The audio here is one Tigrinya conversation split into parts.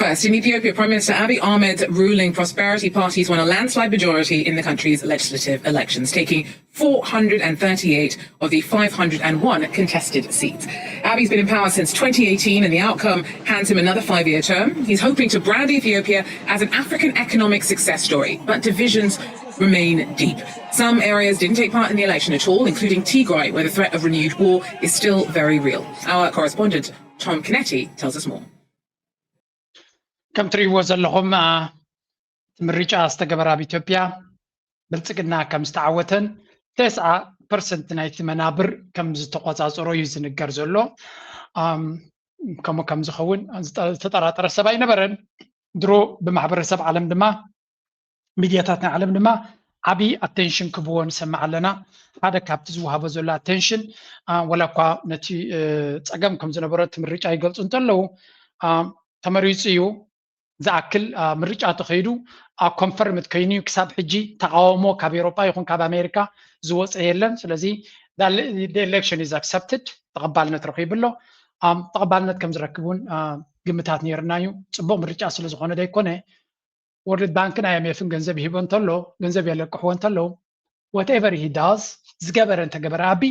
First, in Ethiopia, Prime Minister Abiy Ahmed's ruling Prosperity Party has won a landslide majority in the country's legislative elections, taking four hundred thirty-eight of the five hundred one contested seats. Abiy's been in power since twenty eighteen, and the outcome hands him another five-year term. He's hoping to brand Ethiopia as an African economic success story, but divisions remain deep. Some areas didn't take part in the election at all, including Tigray, where the threat of renewed war is still very real. Our correspondent Tom Cometti tells us more. ከም ትሪእዎ ዘለኹም፣ እቲ ምርጫ ዝተገበረ ኣብ ኢትዮጵያ ብልፅግና ከም ዝተዓወተን ተስዓ ፐርሰንት ናይቲ መናብር ከም ዝተቆፃፀሮ እዩ ዝንገር ዘሎ። ከምኡ ከም ዝኸውን ዝተጠራጠረ ሰብ ኣይነበረን። ድሮ ብማሕበረሰብ ዓለም ድማ፣ ሚድያታት ናይ ዓለም ድማ ዓብዪ ኣቴንሽን ክብዎ ንሰምዕ ኣለና። ሓደ ካብቲ ዝወሃቦ ዘሎ ኣቴንሽን፣ ወላ እኳ ነቲ ፀገም ከም ዝነበሮ እቲ ምርጫ ይገልፁ እንተለዉ፣ ተመሪፁ እዩ ዝኣክል ምርጫ ተኸይዱ፣ ኮንፈርምድ ኮይኑ እዩ። ክሳብ ሕጂ ተቃውሞ ካብ ኤውሮጳ ይኹን ካብ ኣሜሪካ ዝወፀ የለን። ስለዚ election is accepted፣ ተቐባልነት ረኺቡ ኣሎ። ተቐባልነት ከም ዝረክብ እውን ግምታት ነይርና እዩ። ፅቡቕ ምርጫ ስለ ዝኾነ ዘይኮነ፣ ወርልድ ባንክን ኣይኤምኤፍን ገንዘብ ይህቦ እንተሎ፣ ገንዘብ የለቅሕዎ እንተለዉ፣ whatever he does፣ ዝገበረ እንተገበረ ኣቢ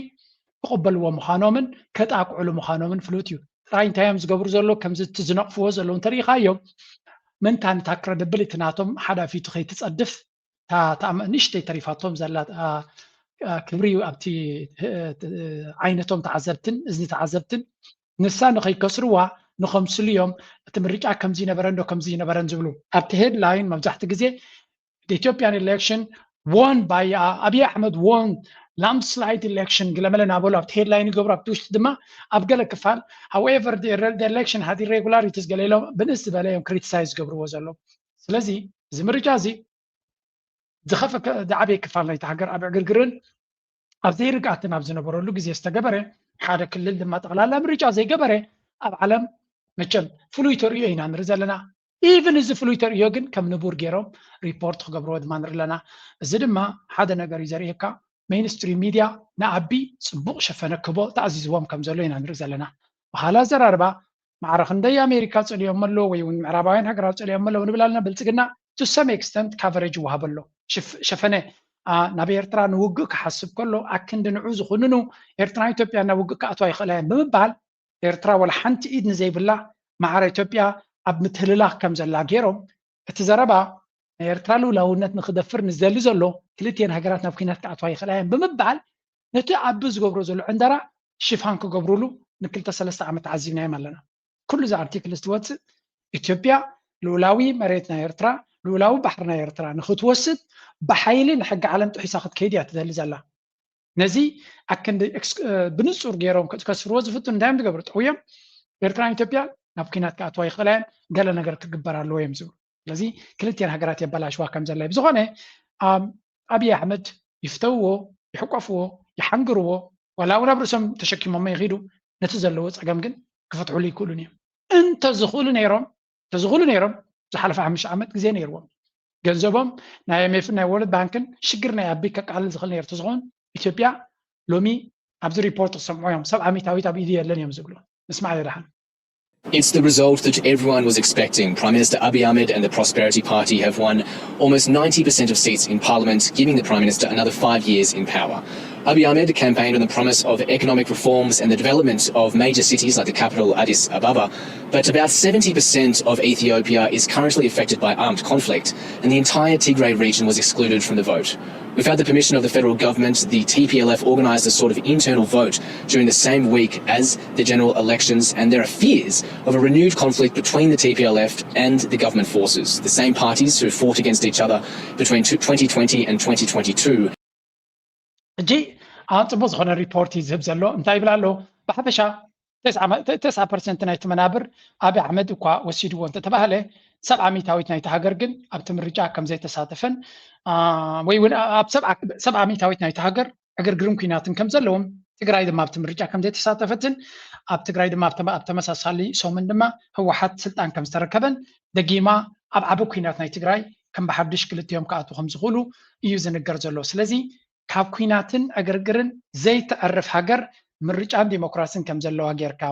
ክቕበልዎ ምዃኖምን ከጣቅዕሉ ምዃኖምን ፍሉጥ እዩ። ጥራይ እንታይ እዮም ዝገብሩ ዘለዉ? ከምዚ እቲ ዝነቕፍዎ ዘለዉ እንተሪኢኻዮም፣ ምንታ ነታ ክረድብሊቲ ናቶም ሓዳፊቱ ከይትፀድፍ፣ እታ ንእሽተይ ተሪፋቶም ዘላ ክብሪ ኣብቲ ዓይነቶም ተዓዘብትን እዝኒ ተዓዘብትን ንሳ ንኸይከስርዋ ንኸምስሉ እዮም። እቲ ምርጫ ከምዚ ይነበረ እንዶ ከምዚ ይነበረን ዝብሉ ኣብቲ ሄድላይን መብዛሕቲ ግዜ ኢትዮጵያን ኤሌክሽን won by ኣብይ ኣሕመድ won landslide election ግለመለ ናበሉ ኣብቲ ሄድላይን ይገብሩ። ኣብቲ ውሽጢ ድማ ኣብ ገለ ክፋል however election had irregularities ገለ ኢሎም ብንእስ ዝበለ እዮም ክሪቲሳይዝ ዝገብርዎ ዘለዉ። ስለዚ እዚ ምርጫ እዚ ዝኸፈ ዝዓበየ ክፋል ናይቲ ሃገር ኣብ ዕግርግርን ኣብ ዘይርግኣትን ኣብ ዝነበረሉ ግዜ ዝተገበረ ሓደ ክልል ድማ ጠቕላላ ምርጫ ዘይገበረ ኣብ ዓለም መቸም ፍሉይ ተርእዮ ኢና ንርኢ ዘለና። ኢቭን እዚ ፍሉይ ተርእዮ ግን ከም ንቡር ገይሮም ሪፖርት ክገብርዎ ድማ ንርኢ ኣለና። እዚ ድማ ሓደ ነገር እዩ ዘርእየካ። ሜይንስትሪም ሚድያ ንኣቢ ፅቡቕ ሸፈነ ክቦ ተኣዚዝዎም ከም ዘሎ ኢና ንርኢ ዘለና። ብኻልእ ኣዘራርባ ማዕረ ክንደይ ኣሜሪካ ፀሊኦም ኣለዉ ወይ እውን ምዕራባውያን ሃገራት ፀሊኦም ኣለዉ ንብል ኣለና። ብልፅግና to some extent coverage ይወሃበ ኣሎ። ሸፈነ ናብ ኤርትራ ንውግእ ክሓስብ ከሎ ኣክንዲ ንዑ ዝኹንኑ ኤርትራን ኢትዮጵያን ናብ ውግእ ክኣትዋ ይኽእላ እየን ብምባል ኤርትራ ወላ ሓንቲ ኢድ ንዘይብላ ማዕረ ኢትዮጵያ ኣብ ምትህልላኽ ከም ዘላ ገይሮም እቲ ዘረባ ናይ ኤርትራ ልኡላውነት ንክደፍር ንዝደሊ ዘሎ ክልቲኤን ሃገራት ናብ ኲናት ክኣትዋ ይኽእላ እየን ብምባል ነቲ ኣቢ ዝገብሮ ዘሎ ዕንደራ ሽፋን ክገብሩሉ ንክልተ ሰለስተ ዓመት ተዓዚብናዮም ኣለና። ኩሉ እዚ ኣርቲክል ዝወፅእ ኢትዮጵያ ልኡላዊ መሬት ናይ ኤርትራ፣ ልኡላዊ ባሕሪ ናይ ኤርትራ ንክትወስድ ብሓይሊ ንሕጊ ዓለም ጥሒሳ ክትከይድ እያ ትደሊ ዘላ። ነዚ ኣክንዲ ብንፁር ገይሮም ከስፍርዎ ዝፍትኑ እንታይ እዮም ዝገብሩ? ጠውዮም ኤርትራን ኢትዮጵያ ናብ ኲናት ክኣትዋ ይኽእላ እየን፣ ገለ ነገር ክግበር ኣለዎ እዮም ዝብሉ። ስለዚ ክልቲኤን ሃገራት የበላሽዋ ከም ዘላ እዩ። ብዝኾነ ኣብይ ኣሕመድ ይፍተውዎ፣ ይሕቆፍዎ፣ ይሓንግርዎ፣ ዋላ እውን ኣብ ርእሶም ተሸኪሞሞ ይኺዱ፣ ነቲ ዘለዎ ፀገም ግን ክፈትሑሉ ይክእሉን እዮም። እንተዝኽእሉ ነይሮም እንተዝኽእሉ ነይሮም ዝሓለፈ ሓሙሽተ ዓመት ግዜ ነይርዎም። ገንዘቦም ናይ ኣይኤምኤፍን ናይ ወርልድ ባንክን ሽግር ናይ ኣቢ ከቃልል ዝኽእል ነይሩ ተዝኸውን ኢትዮጵያ ሎሚ ኣብዚ ሪፖርት ክሰምዑ እዮም። ሰብ ዓሚታዊት ኣብ ኢዱ የለን እዮም ዝብሉ። ንስማዕ ደሓን። It's the result that everyone was expecting. Prime Minister Abiy Ahmed and the Prosperity Party have won almost ninety percent of seats in Parliament, giving the Prime Minister another five years in power. Abiy Ahmed campaigned on the promise of economic reforms and the development of major cities like the capital, Addis Ababa. But about seventy percent of Ethiopia is currently affected by armed conflict, and the entire Tigray region was excluded from the vote. Without the permission of the federal government, the T P L F organised a sort of internal vote during the same week as the general elections, and there are fears of a renewed conflict between the T P L F and the government forces, the same parties who fought against each other between twenty twenty and twenty twenty-two. ሕጂ ኣን ፅቡቅ ዝኾነ ሪፖርት እዩ ዝህብ ዘሎ። እንታይ ይብል ኣሎ? ብሓፈሻ ተስዓ ፐርሰንት ናይቲ መናብር ኣብይ ኣሕመድ እኳ ወሲድዎ እንተተባህለ፣ ሰብዓ ሚታዊት ናይቲ ሃገር ግን ኣብቲ ምርጫ ከም ዘይተሳተፈን ወይ እውን ኣብ ሰብዓ ሚታዊት ናይቲ ሃገር ዕግርግርን ኲናትን ከም ዘለዎም፣ ትግራይ ድማ ኣብቲ ምርጫ ከም ዘይተሳተፈትን ኣብ ትግራይ ድማ ኣብ ተመሳሳሊ ሰሙን ድማ ህወሓት ስልጣን ከም ዝተረከበን ደጊማ ኣብ ዓቢ ኲናት ናይ ትግራይ ከም ብሓድሽ ክልቲኦም ክኣትዉ ከም ዝኽእሉ እዩ ዝንገር ዘሎ። ስለዚ ካብ ኲናትን ዕግርግርን ዘይተዕርፍ ሃገር ምርጫን ዲሞክራስን ከም ዘለዋ ጌርካ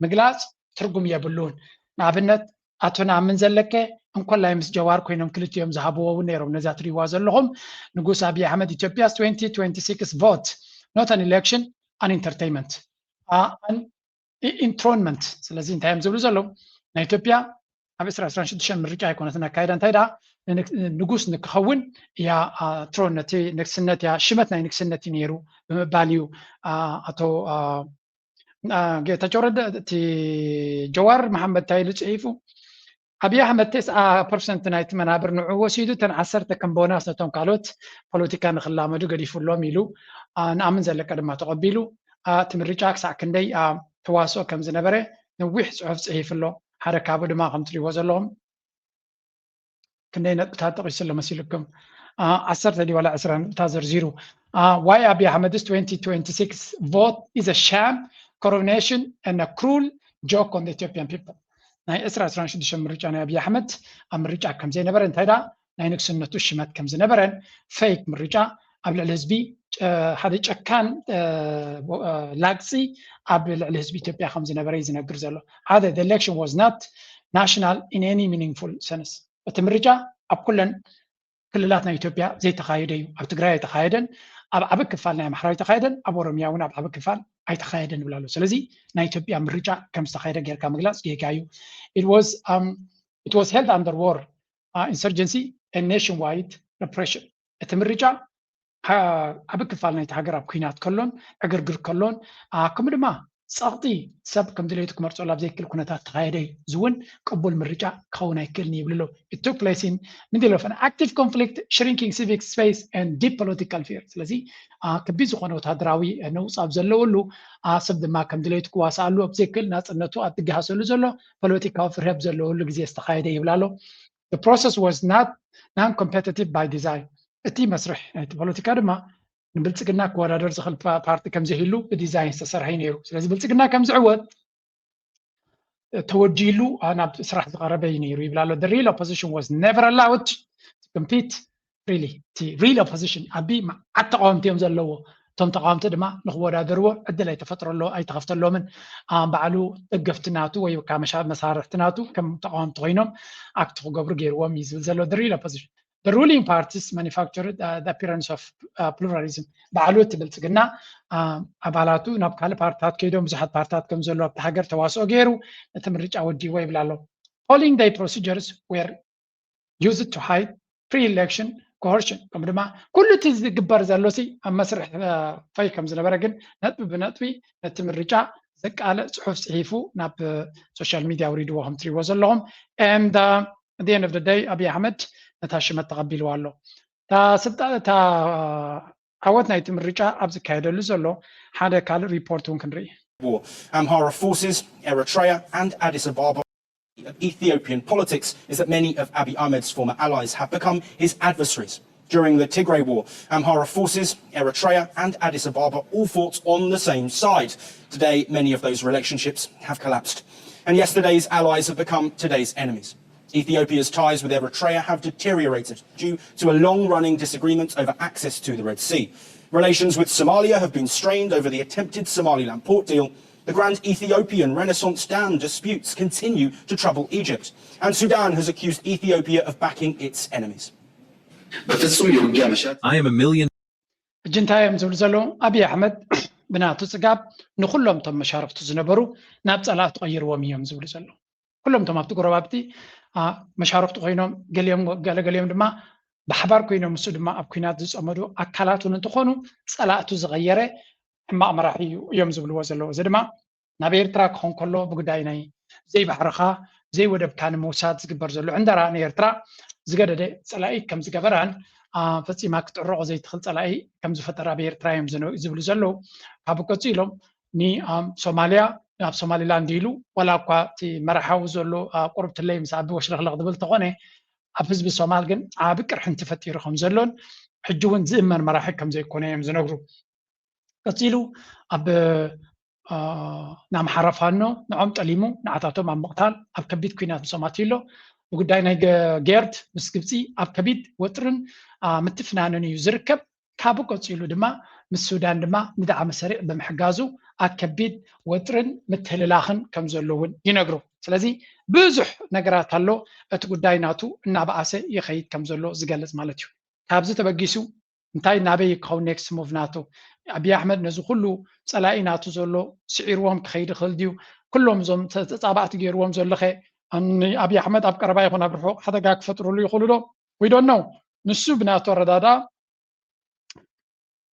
ምግላፅ ትርጉም የብሉን። ንኣብነት ኣቶ ንኣምን ዘለቀ እንኮላይ ምስ ጀዋር ኮይኖም ክልቲኦም ዝሃብዎ እውን ነይሮም። ነዛ ትሪዋ ዘለኹም ንጉስ ኣብይ ኣሕመድ ኢትዮጵያስ twenty twenty-six vote not an election, an entertainment, an enthronement። ስለዚ እንታይ እዮም ዝብሉ ዘለዉ? ናይ ኢትዮጵያ ኣብ ዕስራ ዕስራን ሽዱሽተን ምርጫ ኣይኮነትን ኣካይዳ። እንታይ ደኣ ንንግ- ንጉስ ንክኸውን እያ ትሮን፣ ነቲ ንግስነት እያ፣ ሽመት ናይ ንግስነት እዩ ነይሩ ብምባል እዩ። ኣቶ ጌታቸው ረዳ፣ እቲ ጀዋር መሓመድ እንታይ ኢሉ ፅሒፉ? ኣብይ ኣሕመድ ተስዓ ፐርሰንት ናይቲ መናብር ንዑ ወሲዱ፣ እተን ዓሰርተ ከም ቦናስ ነቶም ካልኦት ፖለቲካ ንክላመዱ ገዲፉሎም ኢሉ። ንኣምን ዘለቀ ድማ ተቐቢሉ። እቲ ምርጫ ክሳዕ ክንደይ ተዋስኦ ከም ዝነበረ ነዊሕ ፅሑፍ ፅሒፉ ኣሎ። ሓደ ካብኡ ድማ ከም ትሪእዎ ዘለኹም ክንደይ ነጥብታት ጠቒሱ ኣሎ መሲልኩም? ዓሰርተ ድዩ ዋላ ዕስራ ነጥብታት ዘርዚሩ። Why Abiy Ahmed's twenty twenty-six vote is a sham, coronation and a cruel joke on the Ethiopian people። ናይ ዕስራ ዕስራን ሽዱሽተን ምርጫ ናይ ኣብይ ኣሕመድ ኣብ ምርጫ ከም ዘይነበረ፣ እንታይ ደኣ ናይ ንግስነቱ ሽመት ከም ዝነበረን፣ ፌክ ምርጫ፣ ኣብ ልዕሊ ህዝቢ ሓደ ጨካን ላግፂ ኣብ ልዕሊ ህዝቢ ኢትዮጵያ ከም ዝነበረ እዩ ዝነግር ዘሎ። ሓደ the election was not national in any meaningful sense። እቲ ምርጫ ኣብ ኩለን ክልላት ናይ ኢትዮጵያ ዘይተኻየደ እዩ። ኣብ ትግራይ ኣይተኻየደን፣ ኣብ ዓቢ ክፋል ናይ ኣምሓራ ኣይተኻየደን፣ ኣብ ኦሮሚያ እውን ኣብ ዓቢ ክፋል ኣይተኻየደን ይብል ኣሎ። ስለዚ ናይ ኢትዮጵያ ምርጫ ከም ዝተኻየደ ጌርካ ምግላፅ ጌጋ እዩ። It was um, it was held under war, uh, insurgency and nationwide repression። እቲ ምርጫ ዓቢ ክፋል ናይቲ ሃገር ኣብ ኩናት ከሎን ዕግርግር ከሎን ከምኡ ድማ ጸቕጢ ሰብ ከም ድሌቱ ክመርጸሉ ኣብ ዘይክእል ኩነታት ተኻየደ እዩ። እዚ እውን ቅቡል ምርጫ ክኸውን ኣይክእልን ይብል ኣሎ። It took place in middle of an active conflict, shrinking civic space and deep political fear። ስለዚ ከቢድ ዝኾነ ወታደራዊ ነውፅ ኣብ ዘለወሉ፣ ሰብ ድማ ከም ድሌቱ ክዋስኣሉ ኣብ ዘይክእል ናፅነቱ ኣብ ዝገሃሰሉ ዘሎ ፖለቲካዊ ፍርሀብ ዘለወሉ ግዜ ዝተኻየደ ይብል ኣሎ። The process was not non-competitive by design። እቲ መስርሕ ናይቲ ፖለቲካ ድማ ንብልፅግና ክወዳደር ዝኽእል ፓርቲ ከም ዘይህሉ ብዲዛይን ዝተሰርሐ እዩ ነይሩ። ስለዚ ብልፅግና ከም ዝዕወት ተወዲሉ ናብ ስራሕ ዝቐረበ እዩ ነይሩ ይብል ኣሎ። The real opposition was never allowed to compete freely። እቲ real opposition ኣብይ መዓት ተቃወምቲ እዮም ዘለዎ። እቶም ተቃወምቲ ድማ ንክወዳደርዎ ዕድል ኣይተፈጥረሎ ኣይተኸፍተሎምን። ባዕሉ ደገፍቲ ናቱ ወይ ከዓ መሳርሕቲ ናቱ ከም ተቃወምቲ ኮይኖም ኣክት ክገብሩ ገይርዎም እዩ ዝብል ዘሎ። The real opposition, the ruling parties manufactured the appearance of pluralism። ባዕሉ እቲ ብልፅግና ኣባላቱ ናብ ካልእ ፓርትታት ከይዶም ብዙሓት ፓርትታት ከም ዘሎ ኣብቲ ሃገር ተዋስኦ ገይሩ ነቲ ምርጫ ወዲዎ ይብል ኣሎ። Polling day procedures were used to hide pre-election coercion። ከም ድማ ኩሉ እቲ ዝግበር ዘሎ ሲ ኣብ መስርሕ ፈይ ከም ዝነበረ ግን ነጥቢ ብነጥቢ ነቲ ምርጫ ዘቃልዕ ፅሑፍ ፅሒፉ ናብ ሶሻል ሚድያ ኣውሪድዎ ከም ትሪእዎ ዘለኹም። And at the end of the day ኣብይ ኣሕመድ ነታ ሽመት ተቐቢልዋ ኣሎ። እታ ዓወት ናይቲ ምርጫ ኣብ ዝካየደሉ ዘሎ ሓደ ካልእ ሪፖርት እውን ክንርኢ። Amhara forces, Eritrea and Addis Ababa of Ethiopian politics is that many of Abiy Ahmed's former allies have become his adversaries. During the Tigray War, Amhara forces, Eritrea and Addis Ababa all fought on the same side. Today, many of those relationships have collapsed. And yesterday's allies have become today's enemies. Ethiopia's ties with Eritrea have deteriorated due to a long-running disagreement over access to the Red Sea. Relations with Somalia have been strained over the attempted Somaliland port deal. The Grand Ethiopian Renaissance Dam disputes continue to trouble Egypt, and Sudan has accused Ethiopia of backing its enemies. በፍጹም የውጊያ መሻት I am a million ሕጂ እንታይ እዮም ዝብሉ ዘለዉ? ኣብይ ኣሕመድ ብናቱ ፅጋብ ንኩሎም እቶም መሻርክቱ ዝነበሩ ናብ ፀላእቱ ቀይርዎም እዮም ዝብሉ ዘለዉ። ኩሎም እቶም ኣብቲ ጎረባብቲ መሻርክቱ ኮይኖም፣ ገሊኦም ገለገሊኦም ድማ ብሓባር ኮይኖም፣ ንሱ ድማ ኣብ ኩናት ዝፀመዱ ኣካላት እውን እንትኾኑ ፀላእቱ ዝቐየረ ሕማቕ መራሒ እዩ እዮም ዝብልዎ ዘለዉ። እዚ ድማ ናብ ኤርትራ ክኾን ከሎ ብጉዳይ ናይ ዘይባሕርኻ ዘይወደብካ ንምውሳድ ዝግበር ዘሎ ዕንደራ ንኤርትራ ዝገደደ ፀላኢ ከም ዝገበራን ፈፂማ ክትጥርቆ ዘይትኽእል ፀላኢ ከም ዝፈጠረ ኣብ ኤርትራ እዮም ዝብሉ ዘለዉ። ካብኡ ቀፂሎም ንሶማልያ ናብ ሶማሊላንድ ኢሉ ዋላ እኳ እቲ መራሓዊ ዘሎ ቁርብትለይ ምስ ዓቢ ወሽለኽለኽ ዝብል ተኾነ ኣብ ህዝቢ ሶማል ግን ዓቢ ቅርሕንቲ ፈጢሩ ከም ዘሎን ሕጂ እውን ዝእመን መራሒ ከም ዘይኮነ እዮም ዝነግሩ። ቀፂሉ ኣብ ንኣምሓራ ፋኖ ንዖም ጠሊሙ ንዓታቶም ኣብ ምቕታል ኣብ ከቢድ ኩናት ምስኦም ኣትዩ ኣሎ። ብጉዳይ ናይ ጌርድ ምስ ግብፂ ኣብ ከቢድ ወጥርን ምትፍናንን እዩ ዝርከብ። ካብኡ ቀፂሉ ድማ ምስ ሱዳን ድማ ንደዓመ ሰሪዕ ብምሕጋዙ ኣብ ከቢድ ወጥርን ምትህልላኽን ከም ዘሎ እውን ይነግሩ። ስለዚ ብዙሕ ነገራት ኣሎ። እቲ ጉዳይ ናቱ እናበኣሰ ይኸይድ ከም ዘሎ ዝገልጽ ማለት እዩ። ካብዚ ተበጊሱ እንታይ ናበይ ክኸውን next move ናቱ? ኣብይ ኣሕመድ ነዚ ኩሉ ጸላኢ ናቱ ዘሎ ስዒርዎም ክኸይድ ይኽእል ድዩ? ኩሎም እዞም ተ- ተጻባእቲ ገይርዎም ዘለኸ ንኣብይ ኣሕመድ ኣብ ቀረባ ይኹን ኣብ ርሑቕ ሓደጋ ክፈጥሩሉ ይኽእሉ ዶ? We don't know። ንሱ ብናቱ ኣረዳዳ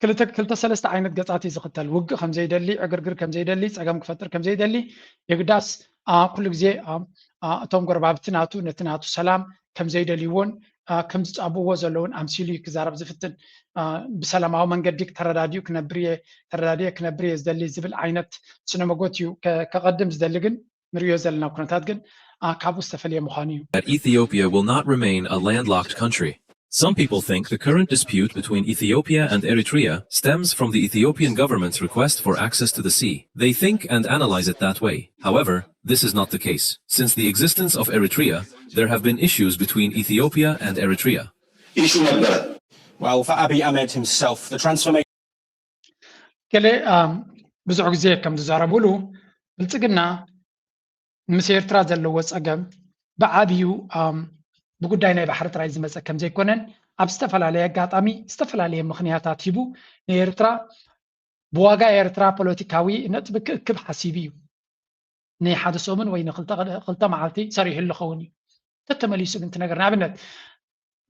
ክልተ ክልተ ሰለስተ ዓይነት ገጻት እዩ ዝኽተል። ውግእ ከም ዘይደሊ፣ ዕግርግር ከም ዘይደሊ፣ ጸገም ክፈጥር ከም ዘይደሊ የግዳስ ኩሉ ግዜ እቶም ጎረባብቲ ናቱ ነቲ ናቱ ሰላም ከም ዘይደልይዎን ከም ዝጻብዎ ዘለውን ኣምሲሉ እዩ ክዛረብ ዝፍትን። ብሰላማዊ መንገዲ ተረዳዲኡ ክነብር እየ ተረዳዲየ ክነብር እየ ዝደሊ ዝብል ዓይነት ስነ መጎት እዩ ከቐድም ዝደሊ። ግን ንሪኦ ዘለና ኩነታት ግን ካብኡ ዝተፈለየ ምዃኑ እዩ። That Ethiopia will not remain a landlocked country. Some people think the current dispute between Ethiopia and Eritrea stems from the Ethiopian government's request for access to the sea. They think and analyze it that way. However, this is not the case. Since the existence of Eritrea, there have been issues between Ethiopia and Eritrea. Well, for Abiy Ahmed himself, the transformation ገለ ብዙሕ ግዜ ከም ዝዛረብሉ ብልፅግና ምስ ኤርትራ ዘለዎ ፀገም ብዓብዩ ብጉዳይ ናይ ባሕሪ ጥራይ ዝመፀ ከም ዘይኮነን ኣብ ዝተፈላለየ ኣጋጣሚ ዝተፈላለየ ምኽንያታት ሂቡ ንኤርትራ ብዋጋ ኤርትራ ፖለቲካዊ ነጥቢ ክእክብ ሓሲቡ እዩ። ናይ ሓደ ሰሙን ወይ ንክልተ መዓልቲ ሰሪሑ ዝኸውን እዩ። ተተመሊሱ ግን እቲ ነገር ንኣብነት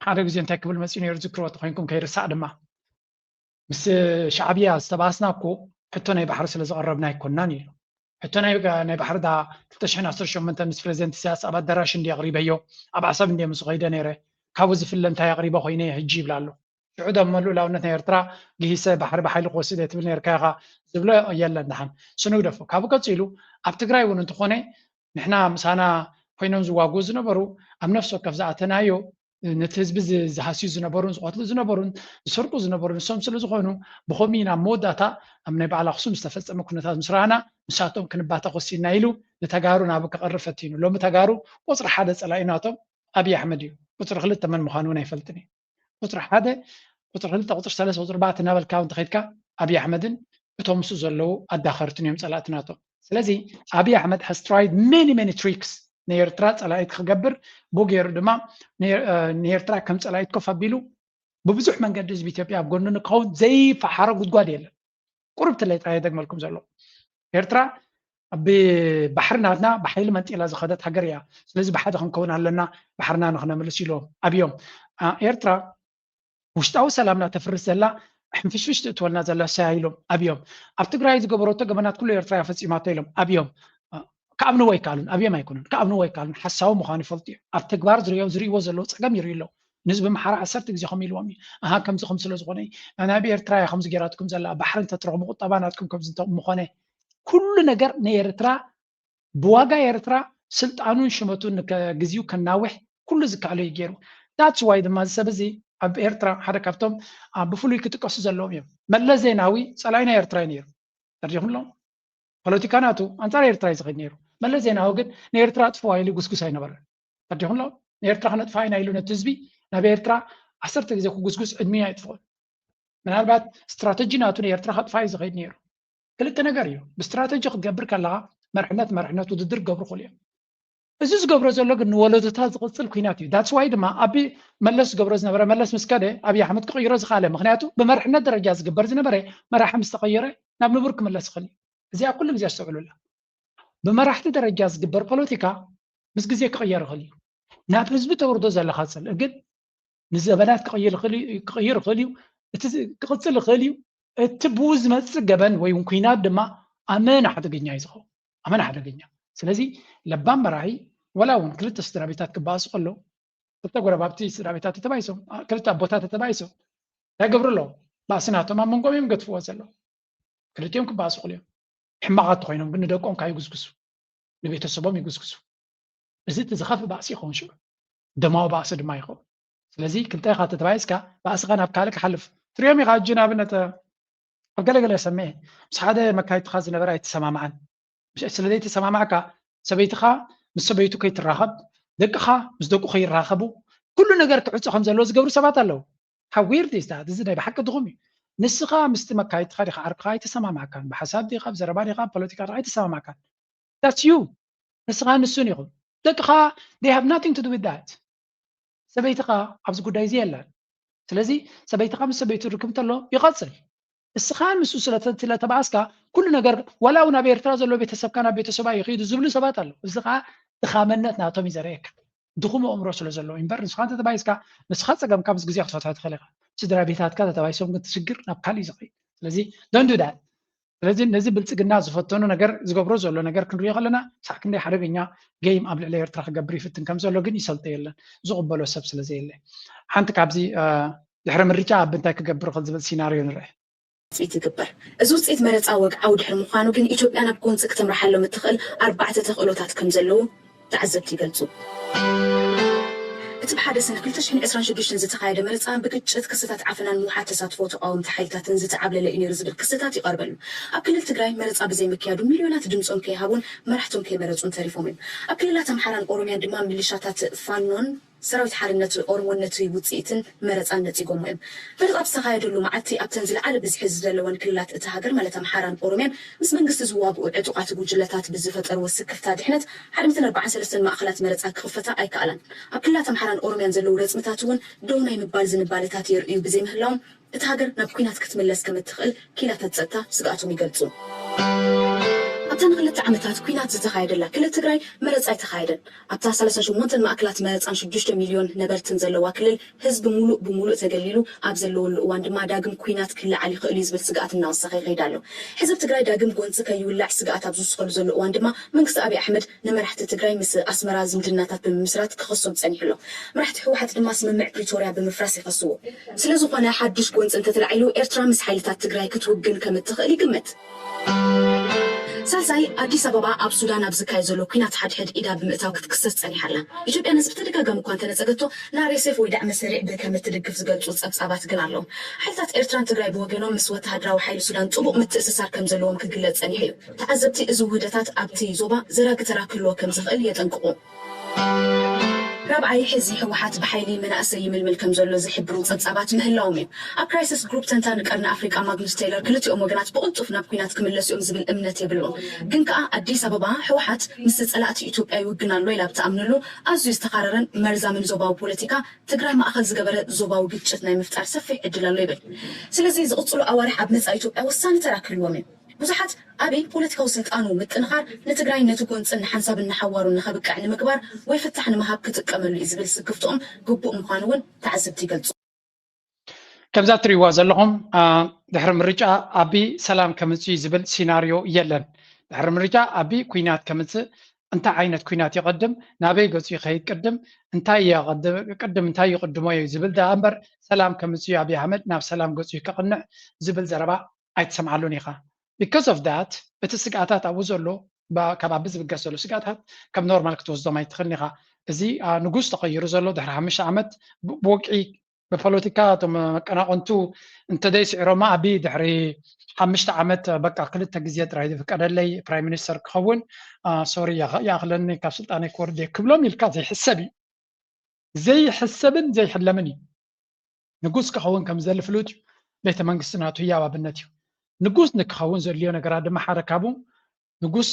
ሓደ ግዜ እንታይ ክብል መፅኡ ነይሩ ዝክርዎ ተኮይንኩም ከይርሳዕ ድማ ምስ ሻዕብያ ዝተባእስና እኮ ሕቶ ናይ ባሕሪ ስለ ዘቐረብና ኣይኮናን ኢሉ። ሕቶ ናይ ባሕሪ ዳ ክልተ ሽሕን ዓሰርተ ሸሞንተን ምስ ፕሬዚደንት ኢሳያስ ኣብ ኣዳራሽ እንዲ ኣቕሪበዮ ኣብ ዓሰብ እንዲ ምስ ኸይደ ነይረ ካብኡ ዝፍለ እንታይ ኣቕሪበ ኮይነ ሕጂ ይብል ኣሎ። ሽዑ ደሞ ልኡላውነት ናይ ኤርትራ ግሂሰ ባሕሪ ብሓይሊ ክወስድ እየ ትብል ነርካ ኢኻ ዝብሎ የለን። ደሓን ስኑ ግደፎ። ካብኡ ቀጺሉ ኣብ ትግራይ እውን እንተኾነ ንሕና ምሳና ኮይኖም ዝዋግኡ ዝነበሩ ኣብ ነፍሲ ወከፍ ዝኣተናዮ ነቲ ህዝቢ ዝሃስዩ ዝነበሩን ዝቐትሉ ዝነበሩን ዝሰርቁ ዝነበሩ ንሶም ስለ ዝኾኑ ብኸምኡ ኢና መወዳእታ ኣብ ናይ በዓል ኣኽሱም ዝተፈጸመ ኩነታት ምስ ረኣና ምሳቶም ክንባተኽ ወሲንና ኢሉ ንተጋሩ ናብ ክቐርብ ፈቲኑ። ሎሚ ተጋሩ ቁፅሪ ሓደ ጸላኢ ናቶም ኣብይ ኣሕመድ እዩ። ቁፅሪ ክልተ መን ምዃኑ እውን ኣይፈልጥን እዩ። ቁፅሪ ሓደ ቁፅሪ ክልተ ቁፅሪ ሰለስተ ቁፅሪ ኣርባዕተ እናበልካ እውን ተኸይድካ ኣብይ ኣሕመድን እቶም ምስኡ ዘለዉ ኣዳኸርትን እዮም ጸላእቲ ናቶም። ስለዚ ኣብይ ኣሕመድ has tried many many tricks ንኤርትራ ጸላኢት ክገብር ብኡ ገይሩ ድማ ንኤርትራ ከም ጸላኢት ኮፍ ኣቢሉ ብብዙሕ መንገዲ ህዝቢ ኢትዮጵያ ኣብ ጎኑ ንክኸውን ዘይፈሓሮ ጉድጓድ የለን። ቁሩብ ትለይ ጥራይ የደግመልኩም ዘለኹ ኤርትራ ብባሕሪ ናትና ብሓይሊ መንጢላ ዝኸደት ሃገር እያ። ስለዚ ብሓደ ክንከውን ኣለና ባሕርና ንክነምልስ ኢሎም ኣብዮም። ኤርትራ ውሽጣዊ ሰላምና ተፍርስ ዘላ ሕንፍሽፍሽ ትእትወልና ዘላ ሰያ ኢሎም ኣብዮም። ኣብ ትግራይ ዝገበረቶ ገበናት ኩሉ ኤርትራ እያ ፈፂማቶ ኢሎም ኣብዮም። ክኣምንዎ ኣይከኣሉን። ኣብዮም ኣይኮኑን ክኣምንዎ ኣይከኣሉን። ሓሳዊ ምዃኑ ይፈልጡ እዮም። ኣብ ተግባር ዝሪኦ ዝሪእዎ ዘለዉ ፀገም ይርእዩ ኣለዉ። ንህዝቢ ኣምሓራ ዓሰርተ ግዜ ከምኡ ኢልዎም እዩ። ኣሃ ከምዚ ከም ስለ ዝኾነ እዩ። ናይ ኤርትራ እያ ከምዚ ገይራትኩም ዘላ ባሕሪ እንተትረኽቡ ቁጠባ ናትኩም ከምዚ እንተ ምኾነ ኩሉ ነገር ንኤርትራ ብዋጋ ኤርትራ ስልጣኑን ሽመቱን ግዜኡ ከናውሕ ኩሉ ዝከኣሎ እዩ ገይሩ። That's why ድማ እዚ ሰብ እዚ ኣብ ኤርትራ ሓደ ካብቶም ብፍሉይ ክጥቀሱ ዘለዎም እዮም። መለስ ዜናዊ ፀላኢ ናይ ኤርትራ እዩ ነይሩ። ተረዲኹም ኣሎ ፖለቲካ ናቱ ኣንፃር ኤርትራ እዩ ዝኸይድ ነይሩ። መለስ ዜናዊ ግን ንኤርትራ ኣጥፍዋ ኢሉ ጉስጉስ ኣይነበረን። ተረዲኹም ኣሎ ንኤርትራ ክነጥፍኣ ኢና ኢሉ ነቲ ህዝቢ ናብ ኤርትራ ዓሰርተ ግዜ ክጉስጉስ ዕድሚኡ ኣይጥፍኦን። ምናልባት ስትራተጂ ናቱ ንኤርትራ ከጥፍኣ እዩ ዝኸይድ ነይሩ። ክልተ ነገር እዩ። ብስትራተጂ ክትገብር ከለኻ መርሕነት መርሕነት ውድድር ክገብሩ ይኽእሉ እዮም። እዚ ዝገብሮ ዘሎ ግን ንወለዶታት ዝቕፅል ኲናት እዩ። That's why ድማ ኣብ መለስ ዝገብሮ ዝነበረ መለስ ምስ ከደ ኣብይ ኣሕመድ ክቕይሮ ዝኸኣለ ምክንያቱ ብመርሕነት ደረጃ ዝግበር ዝነበረ መራሒ ምስ ተቐየረ ናብ ንቡር ክምለስ ይኽእል እዩ። እዚኣ ኩሉ ግዜ ኣስተውዕሉላ። ብመራሕቲ ደረጃ ዝግበር ፖለቲካ ምስ ግዜ ክቕየር ይኽእል እዩ። ናብ ህዝቢ ተውርዶ ዘለኻ ፅልኢ ግን ንዘበናት ክቕይር ይኽእል እዩ። እቲ ክቕፅል ይኽእል እዩ። እቲ ብኡ ዝመፅእ ገበን ወይ እውን ኲናት ድማ ኣመና ሓደገኛ እዩ ዝኸውን። ኣመና ሓደገኛ። ስለዚ ለባም መራሒ ወላ እውን ክልተ ስድራ ቤታት ክበኣሱ ከለዉ ክልተ ጎረባብቲ ስድራ ቤታት ተተባኢሶም ክልተ ኣቦታት ተተባኢሶም እንታይ ገብሩ ኣለዉ? ባእሲ ናቶም ኣብ መንጎም እዮም ገድፍዎ ዘለዉ። ክልቲኦም ክበኣሱ ይኽእሉ እዮም። ሕማቓት ተኾይኖም ግን ንደቆም ከዓ ይጉስጉሱ፣ ንቤተሰቦም ይጉስጉሱ። እዚ እቲ ዝኸፍእ ባእሲ ይኸውን ሽዑ ደማዊ ባእሲ ድማ ይኸውን። ስለዚ ክልተ ኢኻ ተተባኢስካ ባእስኻ ናብ ካልእ ክሓልፍ ትሪኦም ኢኻ። ሕጂ ንኣብነት ኣብ ገለገለ ሰምዐ ምስ ሓደ መካይድትኻ ዝነበረ ኣይተሰማምዓን። ስለዘይተሰማማዕካ ሰበይትኻ ምስ ሰበይቱ ከይትራኸብ ደቅኻ ምስ ደቁ ከይራኸቡ ኩሉ ነገር ክዕፆ ከም ዘለዎ ዝገብሩ ሰባት ኣለዉ። How weird is that? እዚ ናይ ብሓቂ ድኹም እዩ። ንስኻ ምስቲ መካይድትኻ ዲኻ ዓርክኻ ኣይተሰማማዕካን። ብሓሳብ ዲኻ ብዘረባ ዲኻ ብፖለቲካ ዲኻ ኣይተሰማማዕካን። That's you. ንስኻ ንሱን ኢኹም። ደቅኻ they have nothing to do with that። ሰበይትኻ ኣብዚ ጉዳይ እዚ የላን። ስለዚ ሰበይትኻ ምስ ሰበይቱ ርክብ እንተሎ ይቐጽል። እስኻ ንሱ ስለተባኣስካ ኩሉ ነገር ዋላ እውን ኣብ ኤርትራ ዘሎ ቤተሰብካ ናብ ቤተሰባ ይኸይዱ ዝብሉ ሰባት ኣለዉ። እዚ ከዓ ድኻመነት ናቶም እዩ ዘርእየካ። ድኹም ኣእምሮ ስለ ዘለዎ እምበር ንስኻ እንተተባይስካ ንስኻ ፀገምካ ምስ ግዜ ክትፈትሖ ትኽእል ኢኻ። ስድራ ቤታትካ ተተባይሶም ግን ትሽግር ናብ ካልእ እዩ ዝኸይድ። ስለዚ don't do that። ስለዚ ነዚ ብልፅግና ዝፈተኑ ነገር ዝገብሮ ዘሎ ነገር ክንሪኦ ከለና ሳዕ ክንደይ ሓደገኛ ገይም ኣብ ልዕሊ ኤርትራ ክገብር ይፍትን ከም ዘሎ ግን ይሰልጦ የለን። ዝቕበሎ ሰብ ስለ ዘየለ ሓንቲ ካብዚ ድሕሪ ምርጫ ኣብ እንታይ ክገብር ዝብል ሲናርዮ ንርአ። ውፅኢት ይግበር። እዚ ውፅኢት መረፃ ወግዓዊ ድሕሪ ምዃኑ ግን ኢትዮጵያ ናብ ጎንፂ ክትምርሓሎም እትኽእል ኣርባዕተ ተኽእሎታት ከም ዘለዉ ተዓዘብቲ ይገልፁ። እቲ ብሓደ ሰነ ክልተ ሽሕን ዕስራን ሽዱሽተን ዝተኻየደ መረፃ ብግጭት፣ ክስታት ዓፈናን ምውሓድ ተሳትፎ ተቃወምቲ ሓይልታትን ዝተዓብለለ እዩ ነይሩ ዝብል ክስታት ይቐርበሉ። ኣብ ክልል ትግራይ መረፃ ብዘይምክያዱ ሚልዮናት ድምፆም ከይሃቡን መራሕቶም ከይመረፁን ተሪፎም እዮም። ኣብ ክልላት ኣምሓራን ኦሮሚያን ድማ ሚሊሻታት ፋኖን ሰራዊት ሓርነት ኦሮሞን ነቲ ውፅኢትን መረፃን ነፂጎሞ እዮም። መረፃ ብዝተኻየደሉ መዓልቲ ኣብተን ዝለዓለ ብዝሒ ዘለወን ክልላት እታ ሃገር ማለት ኣምሓራን ኦሮሚያን ምስ መንግስቲ ዝዋግኡ ዕጡቓት ጉጅለታት ብዝፈጠርዎ ስክፍታ ድሕነት ሓደ ሚእትን ኣርባዓን ሰለስተን ማእኸላት መረፃ ክኽፈታ ኣይከኣላን። ኣብ ክልላት ኣምሓራን ኦሮሚያን ዘለዉ ረፅምታት እውን ደው ናይ ምባል ዝንባለታት የርእዩ ብዘይምህላዎም እታ ሃገር ናብ ኲናት ክትምለስ ከም እትኽእል ኪላታት ፀጥታ ስግኣቶም ይገልፁ። ኣብተን ክልተ ዓመታት ኲናት ዝተኻየደላ ክልል ትግራይ መረፃ ኣይተኻየደን። ኣብታ ሰላሳ ሸሞንተን ማእከላት መረፃን ሽዱሽተ ሚልዮን ነበርትን ዘለዋ ክልል ህዝቢ ሙሉእ ብሙሉእ ተገሊሉ ኣብ ዘለወሉ እዋን ድማ ዳግም ኲናት ክለዓል ይኽእል እዩ ዝብል ስግኣት እናወሰኸ ይኸይድ ኣሎ። ህዝቢ ትግራይ ዳግም ጎንፂ ከይውላዕ ስግኣት ኣብ ዝውስኸሉ ዘሎ እዋን ድማ መንግስቲ ኣብይ ኣሕመድ ንመራሕቲ ትግራይ ምስ ኣስመራ ዝምድናታት ብምምስራት ክኸሶም ፀኒሑ ኣሎ። መራሕቲ ህወሓት ድማ ስምምዕ ፕሪቶርያ ብምፍራስ ይኸስዎ። ስለዝኾነ ሓዱሽ ጎንፂ እንተተላዒሉ ኤርትራ ምስ ሓይልታት ትግራይ ክትውግን ከም እትኽእል ይግመት። ሳልሳይ፣ ኣዲስ ኣበባ ኣብ ሱዳን ኣብ ዝካየድ ዘሎ ኲናት ሓድሕድ ኢዳ ብምእታው ክትክሰስ ጸኒሓ ኣላ። ኢትዮጵያ ነዚ ብተደጋጋሚ እኳ እንተነጸገቶ፣ ንኣር ኤስ ኤፍ ወይ ዳዕመ ሰሪዕ ብከም እትድግፍ ዝገልጹ ጸብጻባት ግን ኣለዉ። ሓይልታት ኤርትራን ትግራይ ብወገኖም ምስ ወተሃደራዊ ሓይሊ ሱዳን ጥቡቕ ምትእስሳር ከም ዘለዎም ክግለጽ ጸኒሑ እዩ። ተዓዘብቲ እዚ ውህደታት ኣብቲ ዞባ ዘራጊ ተራ ክህልዎ ከም ዝኽእል የጠንቅቑ። ራብዓይ፣ ሕዚ ህወሓት ብሓይሊ መናእሰይ ይምልምል ከም ዘሎ ዝሕብሩ ጸብጻባት ምህላዎም እዩ። ኣብ ክራይሲስ ግሩፕ ተንታኒ ቀርኒ ኣፍሪቃ ማግኑስ ቴይለር ክልቲኦም ወገናት ብቕልጡፍ ናብ ኲናት ክምለሱ እዮም ዝብል እምነት የብሉን። ግን ከኣ ኣዲስ ኣበባ ህወሓት ምስ ጸላእቲ ኢትዮጵያ ይውግን ኣሎ ኢላ ብትኣምነሉ ኣዝዩ ዝተኻረረን መርዛምን ዞባዊ ፖለቲካ ትግራይ ማእኸል ዝገበረ ዞባዊ ግጭት ናይ ምፍጣር ሰፊሕ ዕድል ኣሎ ይብል። ስለዚ ዝቕጽሉ ኣዋርሕ ኣብ መጻኢ ኢትዮጵያ ወሳኒ ተራ ክህልዎም እዩ። ብዙሓት ኣበይ ፖለቲካዊ ስልጣኑ ምጥንኻር ንትግራይ ነቲ ጎንፅን ንሓንሳብን ንሓዋሩን ንኸብቅዕ ንምግባር ወይ ፍታሕ ንምሃብ ክጥቀመሉ እዩ ዝብል ስክፍትኦም ግቡእ ምዃኑ እውን ተዓዘብቲ ይገልፁ። ከምዛ እትሪእዋ ዘለኹም ድሕሪ ምርጫ ኣቢ ሰላም ከምፅእ እዩ ዝብል ሲናርዮ የለን። ድሕሪ ምርጫ ኣቢ ኲናት ከምፅእ እንታይ ዓይነት ኲናት ይቐድም፣ ናበይ ገፁ ይኸይድ ቅድም እንታይ ቅድም እንታይ ይቕድሞ እዩ ዝብል ደኣ እምበር ሰላም ከምፅእ እዩ ኣቢ ኣሕመድ ናብ ሰላም ገፁ እዩ ከቕንዕ ዝብል ዘረባ ኣይትሰምዓሉን ኢኻ። Because of that እቲ ስግኣታት ኣብኡ ዘሎ ካብ ኣቢ ዝብገስ ዘሎ ስግኣታት ከም ኖርማል ክትወስዶም ኣይትኽእልን ኢኻ። እዚ ንጉስ ተቐይሩ ዘሎ ድሕሪ ሓሙሽተ ዓመት ብወግዒ ብፖለቲካ እቶም መቀናቐንቱ እንተደይ ስዒሮማ ኣቢ ድሕሪ ሓሙሽተ ዓመት በቃ ክልተ ግዜ ጥራይ ዝፍቀደለይ ፕራይም ሚኒስተር ክኸውን ሶሪ ይኣኽለኒ ካብ ስልጣነይ ክወርድ እየ ክብሎም ኢልካ ዘይሕሰብ እዩ። ዘይሕሰብን ዘይሕለምን እዩ። ንጉስ ክኸውን ከም ዝደሊ ፍሉጥ እዩ። ቤተ መንግስቲ ናቱ ህያው ኣብነት እዩ። ንጉስ ንክኸውን ዘድልዮ ነገራት ድማ ሓደ ካብኡ ንጉስ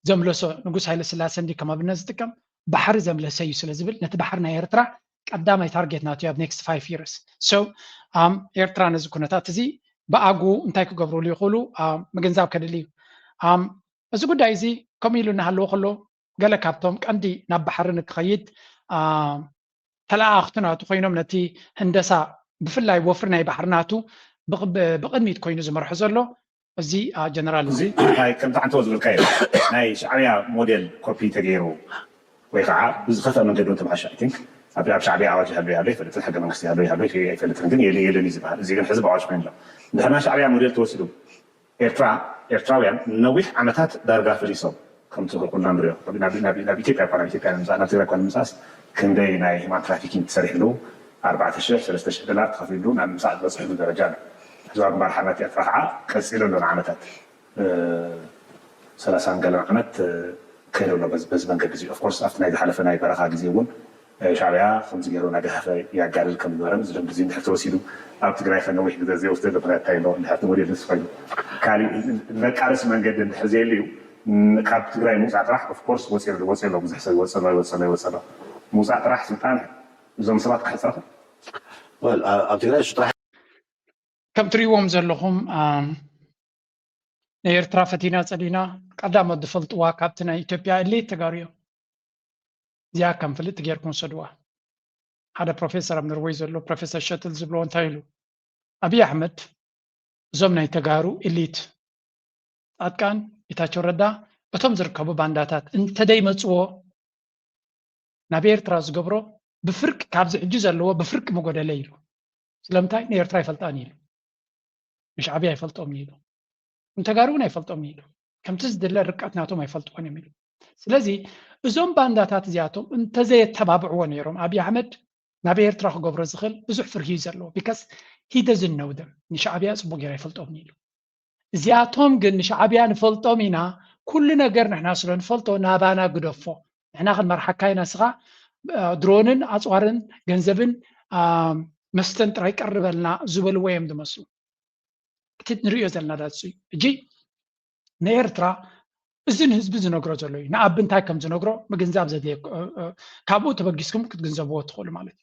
ዘምለሶ ንጉስ ሃይለ ስላሴ እንዲ ከም ኣብነት ዝጥቀም ባሕሪ ዘምለሰ እዩ ስለ ዝብል ነቲ ባሕሪ ናይ ኤርትራ ቀዳማይ ታርጌት ናቱ ኣብ next five years so um ኤርትራ ነዚ ኩነታት እዚ ብኣጉ እንታይ ክገብርሉ ይኽእሉ um ምግንዛብ ከድሊ እዩ። Um እዚ ጉዳይ እዚ ከምኡ ኢሉ እናሃለወ ከሎ ገለ ካብቶም ቀንዲ ናብ ባሕሪ ንክኸይድ ተለኣኣኽቲ ናቱ ኮይኖም ነቲ ህንደሳ ብፍላይ ወፍሪ ናይ ባሕሪ ናቱ ብቕድሚት ኮይኑ ዝመርሖ ዘሎ እዚ ጀነራል እዚ ከምቲ ዓንተወ ዝበልካዮ ናይ ሻዕብያ ሞዴል ኮፒ ተገይሩ ወይ ከዓ ብዝኸፍአ መንገዲ እውን ተባሓሸ I think ኣብ ሻዕብያ ኣዋጅ ይሃሉ ይሃሉ ኣይፈልጥን ሕገ መንግስቲ ይሃሉ ይሃሉ ኣይፈልጥን ግን የለ የለን እዩ ዝበሃል እዚ ግን ሕዚ ብኣዋጅ ኮይኑ ኣሎ እንድሕና ሻዕብያ ሞዴል ተወሲዱ ኤርትራ ኤርትራውያን ንነዊሕ ዓመታት ዳርጋ ፈሊሶም ከምቲ ኩልና ንሪኦ ናብ ኢትዮጵያ እኳ ናብ ኢትዮጵያ ንምምፃእ ናብ ትግራይ እኳ ንምምፃእስ ክንደይ ናይ human trafficking ተሰሪሕሉ ኣርባዕተ ሽሕ ሰለስተ ሽሕ ዶላር ተኸፊሉ ናብ ምምፃእ ዝበፅሕሉ ደረጃ ኣሎ። ህዝባዊ ግንባር ሓርነት ኤርትራ ከዓ ቀፂሉ ኣሎ ንዓመታት ሰላሳን ገለን ዓመት ከይዱ ኣሎ በዚ መንገዲ እዚ። Of course ኣብቲ ናይ ዝሓለፈ ናይ በረኻ ግዜ እውን ሻዕብያ ከምዚ ገይሩ እናገሃፈ ያጋድል ከም ዝነበረን እዚ ልምዲ እዚ እንድሕር ተወሲዱ ኣብ ትግራይ ከ ነዊሕ ግዜ ዘይወስደሉ ምኽንያት እንታይ ኣሎ? እንድሕር እቲ ሞዴል ንሱ ኮይኑ ካሊእ መቃለሲ መንገዲ እንድሕር ዘየልዩ ካብ ትግራይ ምውፃእ ጥራሕ ኦፍኮርስ ወፂ ኣሎ ብዙሕ ሰብ ይወፀ ኣሎ ይወፀ ኣሎ ይወፀ ኣሎ ምውፃእ ጥራሕ ስልጣን እዞም ሰባት ክሕፀኹ ኣብ ትግራይ እሱ ጥራሕ ከም ትሪእዎም ዘለኹም ንኤርትራ ፈቲና ፀሊና ቀዳሞት ዝፈልጥዋ ካብቲ ናይ ኢትዮጵያ እሌት ተጋሩ እዮም። እዚኣ ከም ፍልጥ ጌርኩም ውሰድዋ። ሓደ ፕሮፌሰር ኣብ ኖርወይ ዘሎ ፕሮፌሰር ሸትል ዝብልዎ እንታይ ኢሉ ኣብይ ኣሕመድ እዞም ናይ ተጋሩ ኢሊት ፃድቃን ጌታቸው ረዳ እቶም ዝርከቡ ባንዳታት እንተደይመፅዎ ናብ ኤርትራ ዝገብሮ ብፍርቂ ካብዚ ሕጂ ዘለዎ ብፍርቂ ምጎደለ ኢሉ። ስለምንታይ ንኤርትራ ኣይፈልጣን ኢሉ፣ ንሻዕብያ ኣይፈልጦም ኢሉ፣ ንተጋሩ እውን ኣይፈልጦም ኢሉ፣ ከምቲ ዝድለ ርቀት ናቶም ኣይፈልጥዎን እዮም ኢሉ። ስለዚ እዞም ባንዳታት እዚኣቶም እንተዘየተባብዕዎ ነይሮም ኣብይ ኣሕመድ ናብ ኤርትራ ክገብሮ ዝኽእል ብዙሕ ፍርሂ እዩ ዘለዎ። Because he doesn't know them፣ ንሻዕብያ ፅቡቅ ገይሩ ኣይፈልጦምን ኢሉ። እዚኣቶም ግን ንሻዕብያ ንፈልጦም ኢና፣ ኩሉ ነገር ንሕና ስለ ንፈልጦ ናባና ግደፎ፣ ንሕና ክንመርሓካ ኢና፣ ንስኻ ድሮንን ኣፅዋርን ገንዘብን መስተን ጥራይ ቀርበልና ዝበልዎ እዮም ዝመስሉ። እቲ ንሪኦ ዘለና ዳሱ እዩ። ሕጂ ንኤርትራ እዚ ንህዝቢ ዝነግሮ ዘሎ እዩ። ንኣቢ እንታይ ከም ዝነግሮ ምግንዛብ ዘድልየ ካብኡ ተበጊስኩም ክትግንዘብዎ ትኽእሉ ማለት እዩ።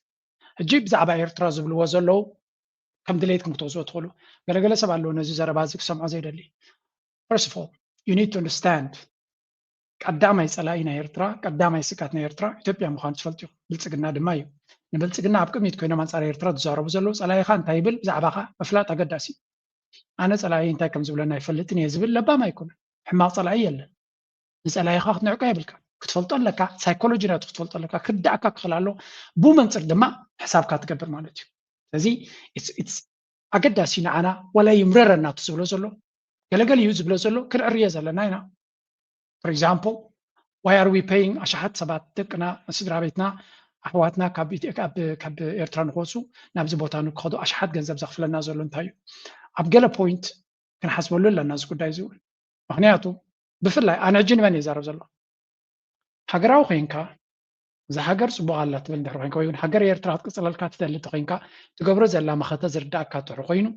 ሕጂ ብዛዕባ ኤርትራ ዝብልዎ ዘለዉ ከም ድሌትኩም ክትወስዎ ትኽእሉ። ገለገለ ሰብ ኣለዉ ነዚ ዘረባ እዚ ክሰምዖ ዘይደሊ። First of all, you need to understand ቀዳማይ ፀላኢ ናይ ኤርትራ፣ ቀዳማይ ስጋት ናይ ኤርትራ ኢትዮጵያ ምዃኑ ትፈልጡ ኢኹም። ብልፅግና ድማ እዩ። ንብልፅግና ኣብ ቅድሚት ኮይኖም ኣንፃር ኤርትራ ዝዛረቡ ዘለዉ ፀላኢኻ እንታይ ይብል ብዛዕባኻ ምፍላጥ ኣገዳሲ እዩ። ኣነ ፀላኢ እንታይ ከም ዝብለና ኣይፈልጥን እየ ዝብል ለባም ኣይኮነን። ሕማቕ ፀላኢ የለን። ንፀላኢኻ ክትንዕቆ የብልካ። ክትፈልጦ ኣለካ። ሳይኮሎጂ ናቱ ክትፈልጦ ኣለካ። ክርዳእካ ክኽእል ኣሎ። ብኡ መንፅር ድማ ሕሳብካ ትገብር ማለት እዩ። ስለዚ ኣገዳሲ ንዓና ዋላ ይምረረና እቲ ዝብሎ ዘሎ ገለገል እዩ ዝብሎ ዘሎ ክንዕርዮ ዘለና ኢና። For example, why are we paying ኣሽሓት ሰባት ደቅና ስድራ ቤትና ኣሕዋትና ካብ ኤርትራ ንክወፁ ናብዚ ቦታ ንክኸዱ ኣሽሓት ገንዘብ ዘኽፍለና ዘሎ እንታይ እዩ? ኣብ ገለ point ክንሓስበሉ ኣለና እዚ ጉዳይ እዚ እውን። ምክንያቱ ብፍላይ ኣነ ሕጂ ንመን እየ ዛረብ ዘሎ? ሃገራዊ ኮይንካ እዛ ሃገር ፅቡቅ ኣላ ትብል እንድሕር ኮይንካ ወይ እውን ሃገር ኤርትራ ክትቅፅለልካ ትደሊ እንተኮይንካ ትገብሮ ዘላ መኸተ ዝርዳእካ እንድሕር ኮይኑ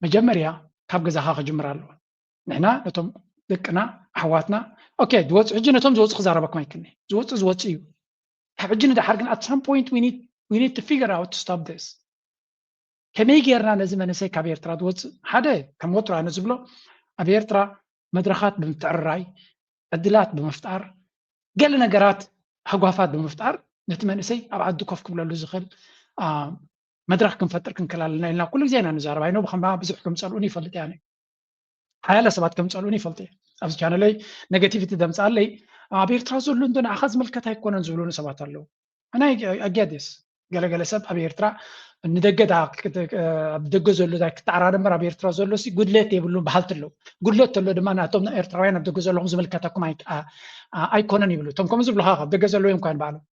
መጀመርያ ካብ ገዛኻ ክጅምር ኣለዎ። ንሕና ነቶም ደቅና ኣሕዋትና okay ዝወፁ ሕጂ ነቶም ዝወፁ ክዛረበኩም ኣይክኒ ዝወፁ ዝወፁ እዩ። ካብ ሕጂ ንደሓር ግን at some point we need to figure out to stop this። ከመይ ጌርና ነዚ መንእሰይ ካብ ኤርትራ ዝወፅእ ሓደ ከም ወትሩ ኣነ ዝብሎ ኣብ ኤርትራ መድረኻት ብምትዕርራይ ዕድላት ብምፍጣር ገለ ነገራት ሃጓፋት ብምፍጣር ነቲ መንእሰይ ኣብ ዓዲ ኮፍ ክብለሉ ዝኽእል መድረኽ ክንፈጥር ክንክእል ኣለና ኢልና ኩሉ ግዜ ኢና ንዛረብ። ኣይኖ ብከማ ብዙሕ ከም ፀልኡን ይፈልጥ እያ ሓያለ ሰባት ከም ፀልኡን ይፈልጥ እየ። ኣብዚ ቻነለይ negativity ደምፅኣለይ ኣብ ኤርትራ ዘሎ እንዶ ንዓኻ ዝምልከት ኣይኮነን ዝብሉኒ ሰባት ኣለዉ። ኣና ኣጊያዴስ ገለገለ ሰብ ኣብ ኤርትራ ንደገ ኣብ ደገ ዘሎ ክትዓራረ እምበር ኣብ ኤርትራ ዘሎ ጉድለት የብሉን በሃልቲ ኣለዉ። ጉድለት ተሎ ድማ ናቶም ኤርትራውያን ኣብ ደገ ዘለኹም ዝምልከተኩም ኣይኮነን ይብሉ። እቶም ከምኡ ዝብሉኻ ኣብ ደገ ዘለዉ እዮም ኳን በዓሎም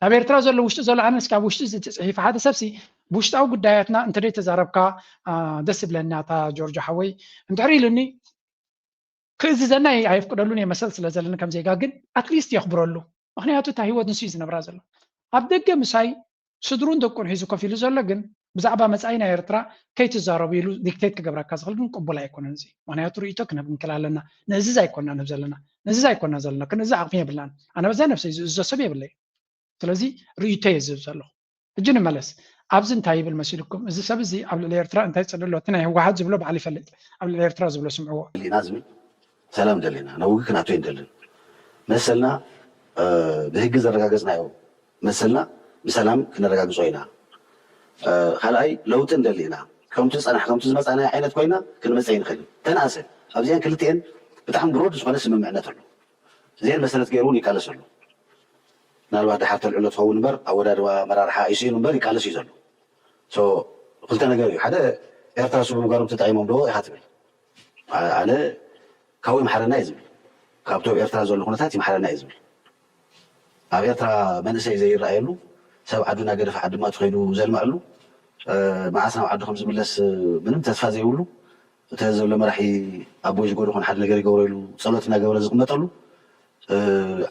ኣብ ኤርትራ ዘሎ ውሽጢ ዘሎ ኣነስ ካብ ውሽጢ ዝተፅሒፈ ሓደ ሰብሲ ብውሽጣዊ ጉዳያትና እንተደይ ተዛረብካ ደስ ይብለና እታ ጆርጆ ሓወይ እንድሕር ኢሉኒ ክእዝዘና ኣየፍቅደሉን እየ መሰል ስለ ዘለኒ ከም ዜጋ ግን ኣትሊስት የኽብረሉ። ምክንያቱ እታ ህይወት ንሱ እዩ ዝነብራ ዘሎ። ኣብ ደገ ምሳይ ስድሩን ደቁን ሒዙ ኮፍ ኢሉ ዘሎ ግን ብዛዕባ መፃኢ ናይ ኤርትራ ከይትዛረቡ ኢሉ ዲክቴት ክገብረካ ዝኽእል ግን ቅቡል ኣይኮነን። እዚ ምክንያቱ ርእይቶ ክንህብ ንክእል ኣለና። ንእዝዝ ኣይኮና ንህብ ዘለና ንእዝዝ ኣይኮና ዘለና ክንእዝዝ ዓቕሚ የብልናን። ኣነ በዛ ነብሰይ ዝእዝዞ ሰብ የብለይ። ስለዚ ርእይቶ እየ ዝህብ ዘለኹ። ሕጂ ንመለስ። ኣብዚ እንታይ ይብል መሲልኩም? እዚ ሰብ እዚ ኣብ ልዕሊ ኤርትራ እንታይ ፅልእ ኣሎ? እቲ ናይ ህወሓት ዝብሎ በዓል ይፈልጥ። ኣብ ልዕሊ ኤርትራ ዝብሎ ስምዕዎ። ኢና ዝብል ሰላም ደሊና ናብ ውግእ ክናቶ ይንደልን መሰልና ብህጊ ዘረጋገፅናዮ መሰልና ብሰላም ክነረጋግፆ ኢና። ካልኣይ ለውጢ እንደሊ ኢና። ከምቲ ዝፀናሕ ከምቲ ዝመፃናዮ ዓይነት ኮይና ክንመፀ ይንኽእል። ተነኣሰ ኣብዚአን ክልቲአን ብጣዕሚ ብሮድ ዝኾነ ስምምዕነት ኣሎ። እዚአን መሰረት ገይሩ እውን ይቃለስ ኣሎ። ምናልባት ድሓር ተልዕሎ ትኸውን እምበር ኣወዳድባ መራርሓ ኢስኢኑ እምበር ይቃለስ እዩ ዘሎ። ክልተ ነገር እዩ። ሓደ ኤርትራ ስቡ ጋሮም ተጠቂሞም ዶ ኢኻ ትብል። ኣነ ካብኡ ይምሓረና እዩ ዝብል። ካብቶም ኤርትራ ዘሎ ኩነታት ይምሓረና እዩ ዝብል። ኣብ ኤርትራ መንእሰይ ዘይረኣየሉ ሰብ ዓዱ እናገደፈ ዓዲ ድማ ተኸይዱ ዘልምዐሉ መዓስ ናብ ዓዱ ከም ዝምለስ ምንም ተስፋ ዘይብሉ እቲ ዘሎ መራሒ ኣቦ ጅጎ ድኾን ሓደ ነገር ይገብረሉ ጸሎት እናገበረ ዝቕመጠሉ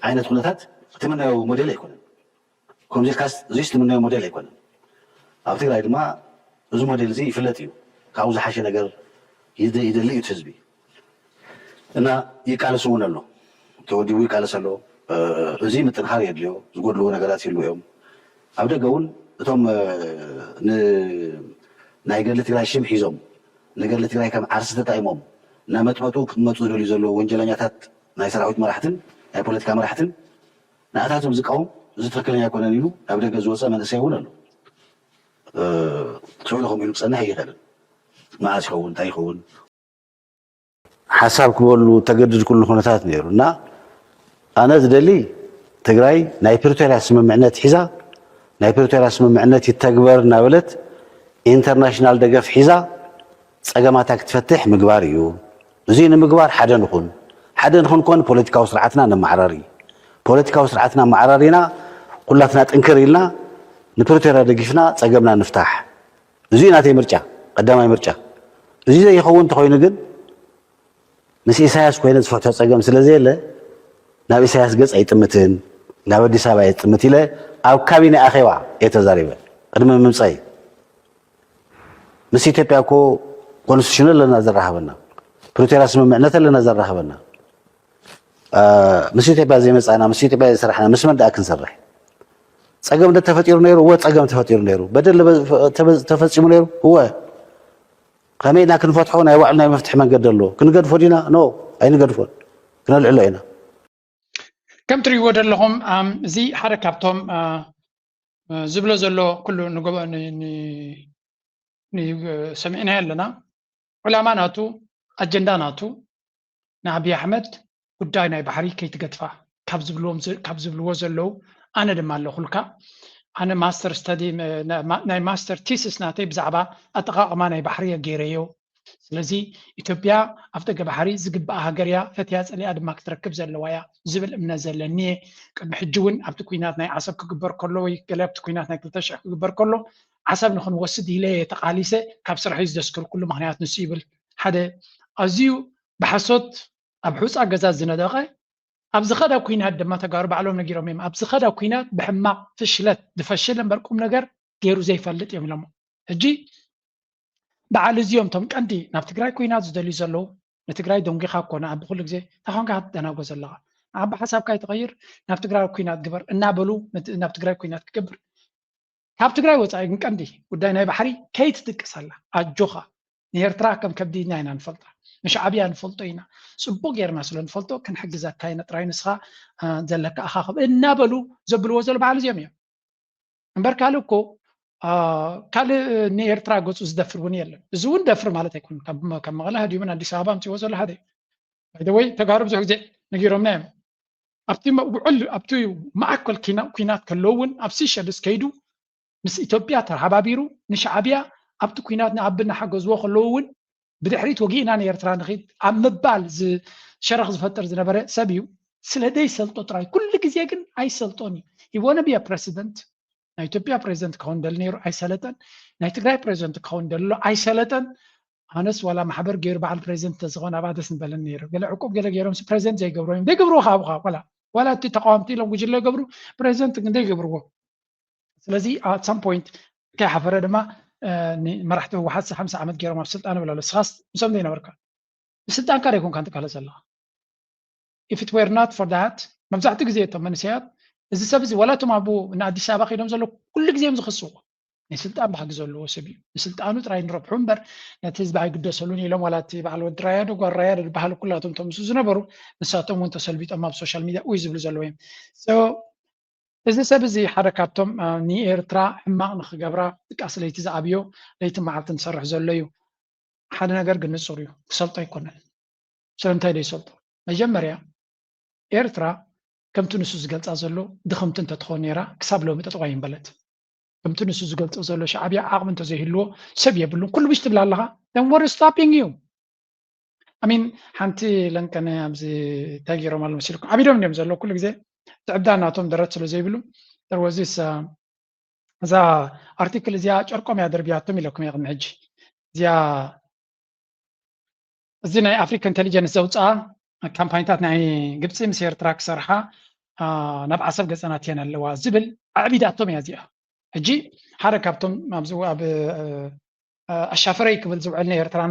ዓይነት ኩነታት ትምነዮ ሞዴል ኣይኮነን። ከምዚ ኢልካስ እዚስ ትምነዮ ሞዴል ኣይኮነን። ኣብ ትግራይ ድማ እዚ ሞዴል እዚ ይፍለጥ እዩ። ካብኡ ዝሓሸ ነገር ይደሊ እዩ ህዝቢ። እና ይቃለስ እውን ኣሎ፣ ተወዲቡ ይቃለስ ኣሎ። እዚ ምጥንኻር የድልዮ፣ ዝጎድልዎ ነገራት ይህልዉ እዮም። ኣብ ደገ እውን እቶም ናይ ገድሊ ትግራይ ሽም ሒዞም ንገድሊ ትግራይ ከም ዓርሲ ተጠቂሞም እናመጥመጡ ክመፁ ዝደልዩ ዘለዉ ወንጀለኛታት ናይ ሰራዊት መራሕትን ናይ ፖለቲካ መራሕትን ንኣታቶም ዝቃወም እዚ ትክክለኛ ኣይኮነን ኢሉ ናብ ደገ ዝወፀ መንእሰይ እውን ኣሎ። ስዕሉ ከምኡ ኢሉ ክፀንሕ ኣይኽእልን። መዓስ ይኸውን እንታይ ይኸውን ሓሳብ ክበሉ ተገድድ ኩሉ ኩነታት ነይሩ እና ኣነ ዝደሊ ትግራይ ናይ ፕሪቶርያ ስምምዕነት ሒዛ ናይ ፕሪቶርያ ስምምዕነት ይተግበር እናበለት ኢንተርናሽናል ደገፍ ሒዛ ፀገማታ ክትፈትሕ ምግባር እዩ። እዚ ንምግባር ሓደ ንኹን ሓደ ንኹን ኮን ፖለቲካዊ ስርዓትና ነመዓራሪ ፖለቲካዊ ስርዓትና መዓራሪና ኩላትና ጥንክር ኢልና ንፕሪቶርያ ደጊፍና ፀገምና ንፍታሕ። እዚ ናተይ ምርጫ ቀዳማይ ምርጫ። እዚ ዘይኸውን እንተኮይኑ ግን ምስ ኢሳያስ ኮይነ ዝፈትሖ ፀገም ስለ ዘየለ ናብ ኢሳያስ ገፅ ኣይጥምትን ናብ ኣዲስ ኣበባ እየ ዝጥምት ኢለ ኣብ ካቢነ ኣኼባ እየ ተዛሪበ ቅድሚ ምምፀይ። ምስ ኢትዮጵያ እኮ ኮንስቲቱሽን ኣለና ዘራኸበና፣ ፕሪቶርያ ስምምዕነት ኣለና ዘራኸበና። ምስ ኢትዮጵያ ዘይመፃና ምስ ኢትዮጵያ ዘይሰራሕና ምስ መን ደኣ ክንሰርሕ? ፀገም ዶ ተፈጢሩ ነይሩ? እወ ፀገም ተፈጢሩ ነይሩ። በደል ተፈፂሙ ነይሩ? እወ። ከመይ ኢና ክንፈትሖ ናይ ባዕሉ ናይ መፍትሒ መንገዲ ኣሎ። ክንገድፎ ዲና? ኖ፣ ኣይንገድፎን። ክነልዕሎ ኢና። ከም ትሪእዎ ዘለኹም እዚ ሓደ ካብቶም ዝብሎ ዘሎ ኩሉ ሰሚዕናዮ ኣለና። ዕላማ ናቱ ኣጀንዳ ናቱ ንኣብይ ኣሕመድ ጉዳይ ናይ ባሕሪ ከይትገድፋ ካብ ዝብልዎ ዘለዉ ኣነ ድማ ኣለኹልካ። ኣነ ማስተር ስተዲ ናይ ማስተር ቲስስ ናተይ ብዛዕባ ኣጠቓቕማ ናይ ባሕሪ እየ ገይረዮ። ስለዚ ኢትዮጵያ ኣፍደገ ባሕሪ ዝግብኣ ሃገር እያ፣ ፈትያ ጸሊኣ ድማ ክትረክብ ዘለዋ እያ ዝብል እምነት ዘለኒ እየ። ቅድሚ ሕጂ እውን ኣብቲ ኲናት ናይ ዓሰብ ክግበር ከሎ ወይ ገለ ኣብቲ ኲናት ናይ ክልተ ሽሕ ክግበር ከሎ ዓሰብ ንኽንወስድ ኢለ እየ ተቓሊሰ፣ ካብ ስርሐይ ዝደስከርኩሉ ምኽንያት ንሱ ይብል። ሓደ ኣዝዩ ብሓሶት ኣብ ሑጻ ገዛ ዝነደቐ ኣብ ዝኸዳ ኲናት ድማ ተጋሩ ባዕሎም ነጊሮም እዮም። ኣብ ዝኸዳ ኲናት ብሕማቕ ፍሽለት ዝፈሽል እምበር ቁም ነገር ገይሩ ዘይፈልጥ እዮም ኢሎሞ። ሕጂ በዓል እዚኦም እቶም ቀንዲ ናብ ትግራይ ኲናት ዝደልዩ ዘለዉ ንትግራይ ደንጒኻ እኮ ንዓ ብኩሉ ግዜ እንታይ ኮንካ ክትደናጎ ዘለኻ ንዓ ብሓሳብካ ይትቐይር ናብ ትግራይ ኲናት ግበር እናበሉ ናብ ትግራይ ኲናት ክገብር ካብ ትግራይ ወፃኢ ግን ቀንዲ ጉዳይ ናይ ባሕሪ ከይትጥቀስ ኣላ ኣጆኻ ንኤርትራ ከም ከብዲ ኢድና ኢና ንፈልጣ ንሻዕብያ ንፈልጦ ኢና ፅቡቅ ጌርና ስለ ንፈልጦ ክንሕግዘካ ኢና ጥራይ ንስኻ ዘለካ ኣኻኽብ እናበሉ ዘብልዎ ዘሎ በዓል እዚኦም እዮም እምበር ካልእ እኮ ካልእ ንኤርትራ ገፁ ዝደፍር እውን የለን እዚ እውን ደፍር ማለት ኣይኮነ ካብ መቐለ ሃዲሙ ኣዲስ ኣበባ ኣምፅዎ ዘሎ ሓደ ወይ ተጋሩ ብዙሕ ግዜ ነጊሮምና እዮም ኣብቲ ውዕል ኣብቲ ማእከል ኪና- ኲናት ከለዉ እውን ኣብ ሲሸልስ ከይዱ ምስ ኢትዮጵያ ተሓባቢሩ ንሻዕብያ ኣብቲ ኲናት ንኣቢ እናሓገዝዎ ከለዉ እውን ብድሕሪት ወጊእና ንኤርትራ ንኺድ ኣብ ምባል ዝ- ሸረኽ ዝፈጥር ዝነበረ ሰብ እዩ። ስለ ዘይሰልጦ ጥራይ ኩሉ ግዜ ግን ኣይሰልጦን እዩ። He wanna be a president ናይ ኢትዮጵያ ፕሬዚደንት ክኸውን ደሊ ነይሩ ኣይሰለጠን። ናይ ትግራይ ፕሬዚደንት ክኸውን ደሎ ኣይሰለጠን። ኣነስ ዋላ ማሕበር ገይሩ በዓል ፕሬዚደንት ተዝኾን ኣብኣ ደስ ምበለን ነይሩ። ገለ ዕቁብ ገለ ገይሮም ፕሬዚደንት ዘይገብሩ እዮም ዘይገብርዎ ካብ ዋላ ዋላ እቲ ተቃወምቲ ኢሎም ጉጅለ ይገብሩ ፕሬዚደንት ግን ዘይገብርዎ። ስለዚ at some point ከይሓፈረ ድማ መራሕቲ ህወሓት ሓምሳ ዓመት ገይሮም ኣብ ስልጣን ይብል ኣሎ። ንስኻስ ምስኦም ዘይነበርካ ብስልጣንካ ዶ ኣይኮንካን ትቃለስ ዘለኻ? If it were not for that መብዛሕትኡ ግዜ እቶም መንእሰያት እዚ ሰብ እዚ ዋላ እቶም ኣብኡ ንኣዲስ ኣበባ ከይዶም ዘለዉ ኩሉ ግዜ እዮም ዝኸስዎ ናይ ስልጣን ባህጊ ዘለዎ ሰብ እዩ ንስልጣኑ ጥራይ ንረብሑ እምበር ነቲ ህዝቢ ኣይግደሰሉን ኢሎም ዋላ እቲ በዓል ወዲ ራያ ዶ ጓል ራያ ዶ ዝበሃሉ ኩላቶም እቶም ምስኡ ዝነበሩ ንሳቶም እውን ተሰልቢጦም ኣብ social media ኡይ ዝብሉ ዘለዉ እዮም እዚ ሰብ እዚ ሓደ ካብቶም ንኤርትራ ሕማቕ ንኽገብራ ድቃስ ለይቲ ዝኣብዮ ለይትን መዓልትን ዝሰርሕ ዘሎ እዩ ሓደ ነገር ግን ንጹር እዩ ክሰልጦ ኣይኮነን ስለምንታይ ዶ ይሰልጦ መጀመርያ ኤርትራ ከምቲ ንሱ ዝገልጻ ዘሎ ድኽምቲ እንተትኾን ነይራ ክሳብ ሎሚ ጠጠው ኣይምበለት ከምቲ ንሱ ዝገልጾ ዘሎ ሻዕብያ ዓቕሚ እንተዘይህልዎ ሰብ የብሉን ኩሉ ብሽ ትብላ ኣለኻ then what is stopping you I mean ሓንቲ ለንቀነ ኣብዚ እንታይ ገይሮም ኣሎ መሲልኩም ዓቢዶም እዮም ዘሎ ኩሉ ግዜ ትዕብዳ ናቶም ደረት ስለ ዘይብሉ there was this እዛ ኣርቲክል እዚኣ ጨርቆም እያ ደርብያቶም ኢለኩም እየ ቅድሚ ሕጂ እዚኣ እዚ ናይ ኣፍሪካ ኢንቴሊጀንስ ዘውፅኣ ካምፓኒታት ናይ ግብፂ ምስ ኤርትራ ክሰርሓ ናብ ዓሰብ ገፀናት እየን ኣለዋ ዝብል ኣዕቢዳቶም እያ እዚኣ ሕጂ ሓደ ካብቶም ኣብዚ ኣብ ኣሻፈረይ ክብል ዝውዕል ንኤርትራ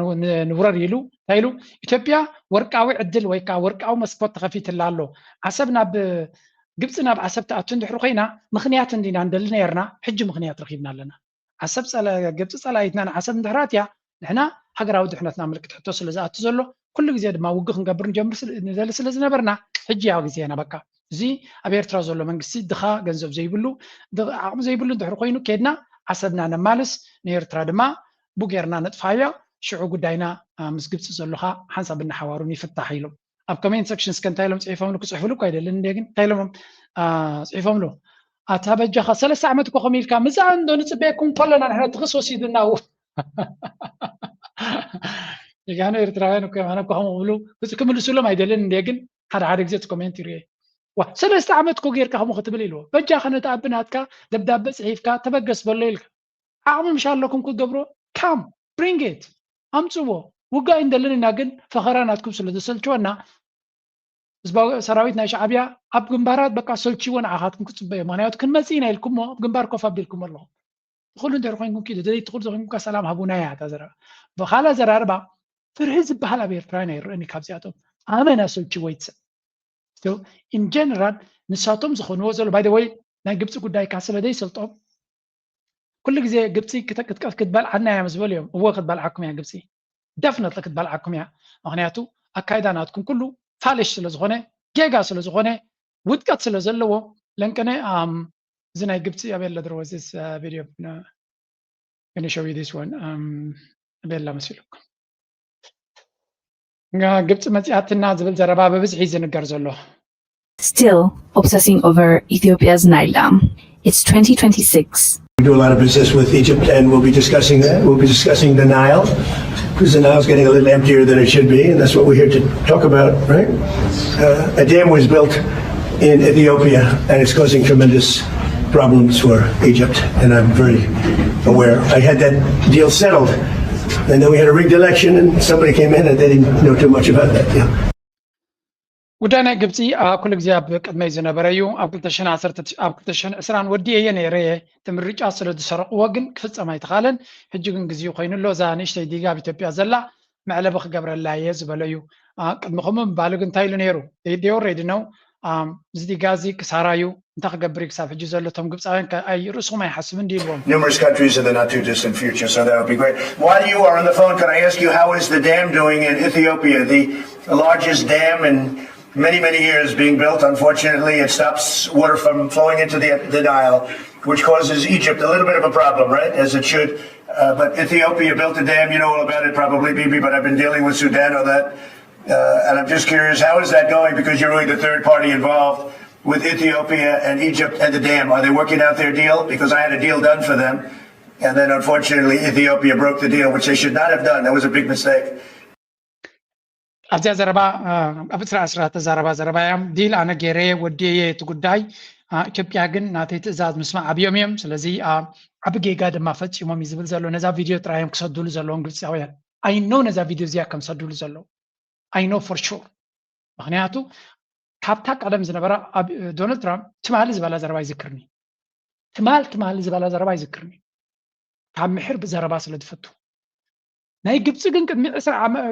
ንውረር ኢሉ እንታይ ኢሉ? ኢትዮጵያ ወርቃዊ ዕድል ወይ ከዓ ወርቃዊ መስኮት ተኸፊትላ ኣሎ። ዓሰብ ናብ ግብፂ ናብ ዓሰብ ትኣቱ እንድሕር ኮይና ምኽንያት እንዲና እንደሊ ነርና፣ ሕጂ ምኽንያት ረኺብና ኣለና። ዓሰብ ግብፂ ፀላኢትና ንዓሰብ እንድሕር ኣትያ ንሕና ሃገራዊ ድሕነትና ምልክት ሕቶ ስለ ዝኣቱ ዘሎ ኩሉ ግዜ ድማ ውግእ ክንገብር ንጀምር ንደሊ ስለ ዝነበርና ሕጂ ያው ግዜና በቃ። እዚ ኣብ ኤርትራ ዘሎ መንግስቲ ድኻ ገንዘብ ዘይብሉ ዓቕሚ ዘይብሉ እንድሕር ኮይኑ ኬድና ዓሰብና ነማልስ ንኤርትራ ድማ ቡጌርና ነጥፋያ ሽዑ ጉዳይና ምስ ግብፂ ዘሎካ ሓንሳብ እናሓዋሩን ይፍታሕ ኢሎም ኣብ comment section እስከ እንታይ ኢሎም ፅሒፎምሉ ክፅሕፍሉ እኮ ኣይደልን እንደ ግን እንታይ ኢሎም ፅሒፎምሉ ኣታ በጃኻ ሰለስተ ዓመት እኮ ከሚልካ ምዛ እንዶ ንፅበየኩም ከለና ንሕና ትኽስ ወሲዱና ው ጀጋኑ ኤርትራውያን እኮ እዮም ኣነ እኮ ከምኡ ክብሉ ክምልሱሎም ኣይደልን እንደ ግን ሓደ ሓደ ግዜ እቲ comment ይርኤ ዋ ሰለስተ ዓመት እኮ ጌርካ ከምኡ ክትብል ኢልዎ በጃኻ ነቲ ኣቢ ናትካ ደብዳበ ፅሒፍካ ተበገስ በሎ ኢልካ ዓቕሚ ምሽ ኣለኩም ክትገብሮ come bring it ኣምፅዎ ውጋእ እንደልን ኢና ግን ፈኸራ ናትኩም ስለ ዘሰልችወና ህዝባዊ ሰራዊት ናይ ሻዕብያ ኣብ ግንባራት በቃ ሰልችዎ ንዓኻትኩም ክፅበዮ ምክንያቱ ክንመፅእ ኢና ኢልኩሞ ኣብ ግንባር ኮፍ ኣቢልኩም ኣለኹም ትኽእሉ እንተ ኮይንኩም ኪዱ ደይ ትኽእሉ ተኮይንኩም ሰላም ሃቡና እያ እታ ዘረባ ብካላ ዘራርባ ፍርሂ ዝበሃል ኣብ ኤርትራውያን ኣይረአኒ ካብዚኣቶም ኣመና ሰልችዎ ይትሰ in general ንሳቶም ዝኾንዎ ዘሎ by the way ናይ ግብፂ ጉዳይ ካስበ ደይ ሰልጦም ኩሉ ግዜ ግብፂ ክትበልዓና እያ ምስ በሉ እዮም እወ ክትበልዓኩም እያ ግብፂ definitely ክትበልዓኩም እያ ምክንያቱ ኣካይዳ ናትኩም ኩሉ ፋልሽ ስለ ዝኾነ ጌጋ ስለ ዝኾነ ውድቀት ስለ ዘለዎ ለንቅነ እዚ ናይ ግብፂ ኣበይ ኣሎ ድሮ this video gonna show you this one ኣበይ ኣላ መሲሉኩም ግብፂ መፂኣትና ዝብል ዘረባ ብብዝሒ ዝንገር ዘሎ Still obsessing over Ethiopia's Nile Dam. It's twenty twenty-six. We do a lot of business with Egypt, and we'll be discussing that. We'll be discussing the Nile, because the Nile's getting a little emptier than it should be, and that's what we're here to talk about, right? Uh, a dam was built in Ethiopia, and it's causing tremendous problems for Egypt, and I'm very aware. I had that deal settled, and then we had a rigged election, and somebody came in and they didn't know too much about that deal. ጉዳይ ናይ ግብፂ ኩሉ ግዜ ኣብ ቅድመይ ዝነበረ እዩ ኣብ ክልተ ሽሕን ዓሰርተ ኣብ ክልተ ሽሕን ዕስራን ወዲኤ እየ ነይረ እየ እቲ ምርጫ ስለ ዝሰረቕዎ ግን ክፍፀም ኣይተኻለን ሕጂ ግን ግዜኡ ኮይኑ ኣሎ እዛ ንእሽተይ ዲጋ ኣብ ኢትዮጵያ ዘላ መዕለቢ ክገብረላ እየ ዝበሎ እዩ ቅድሚ ከምኡ ምባሉ ግን እንታይ ኢሉ ነይሩ they already know እዚ ዲጋ እዚ ክሳራ እዩ እንታይ ክገብር እዩ ክሳብ ሕጂ ዘሎ እቶም ግብፃውያን ርእስኹም ኣይሓስብን ድዩ ኢልዎም numerous countries in the not too distant future, so that would be great. While you are on the phone, can I ask you how is the dam doing in Ethiopia, the largest dam in many, many years being built? Unfortunately, it stops water from flowing into the, the Nile, which causes Egypt a little bit of a problem, right? As it should. Uh, but Ethiopia built a dam, you know all about it probably, Bibi, but I've been dealing with Sudan on that. Uh, and I'm just curious, how is that going? Because you're really the third party involved with Ethiopia and Egypt and the dam. Are they working out their deal? Because I had a deal done for them. And then unfortunately, Ethiopia broke the deal, which they should not have done. That was a big mistake. ኣብዚኣ ዘረባ ኣብ እስራ እስራ ተዛረባ ዘረባ እያ ዲል ኣነ ገይረ ወዲየ እቲ ጉዳይ ኢትዮጵያ ግን ናተይ ትእዛዝ ምስማዕ ኣብዮም እዮም ስለዚ ዓቢ ጌጋ ድማ ፈፂሞም እዩ ዝብል ዘሎ ነዛ ቪድዮ ጥራዮም ክሰዱሉ ዘለዎም ግብፃውያን ኣይኖ ነዛ ቪድዮ እዚኣ ከም ሰዱሉ ዘለዉ ኣይኖ for sure ምክንያቱ ካብታ ቀደም ዝነበራ ዶናልድ ትራምፕ ትማሊ ዝበላ ዘረባ ይዝክርኒ ትማል ትማሊ ዝበላ ዘረባ ይዝክርኒ ካብ ምሕር ብዘረባ ስለ ዝፈቱ ናይ ግብፂ ግን ቅድሚ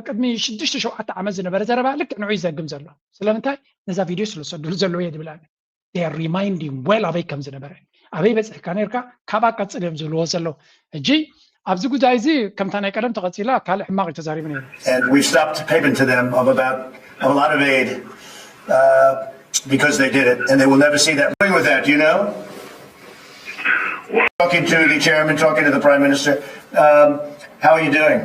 ቅድሚ ሽዱሽተ ሸውዓተ ዓመት ዝነበረ ዘረባ ልክዕ ንዑ ይዘግም ዘሎ ስለምንታይ ነዛ ቪድዮ ስለ ዝሰዱሉ ዘለዉ እየ ዝብል ኣነ reminding well ኣበይ ከም ዝነበረ ኣበይ በፅሕካ ነርካ ካብኣ ቀፅል እዮም ዝብልዎ ዘለዉ ሕጂ ኣብዚ ጉዳይ እዚ ከምታ ናይ ቀደም ተቐፂላ ካልእ ሕማቕ እዩ ተዛሪቡ ነይሩ And we've stopped payment to them of about of a lot of aid uh, because they did it, and they will never see that. With that, you know, talking to the chairman, talking to the prime minister. Um, how are you doing?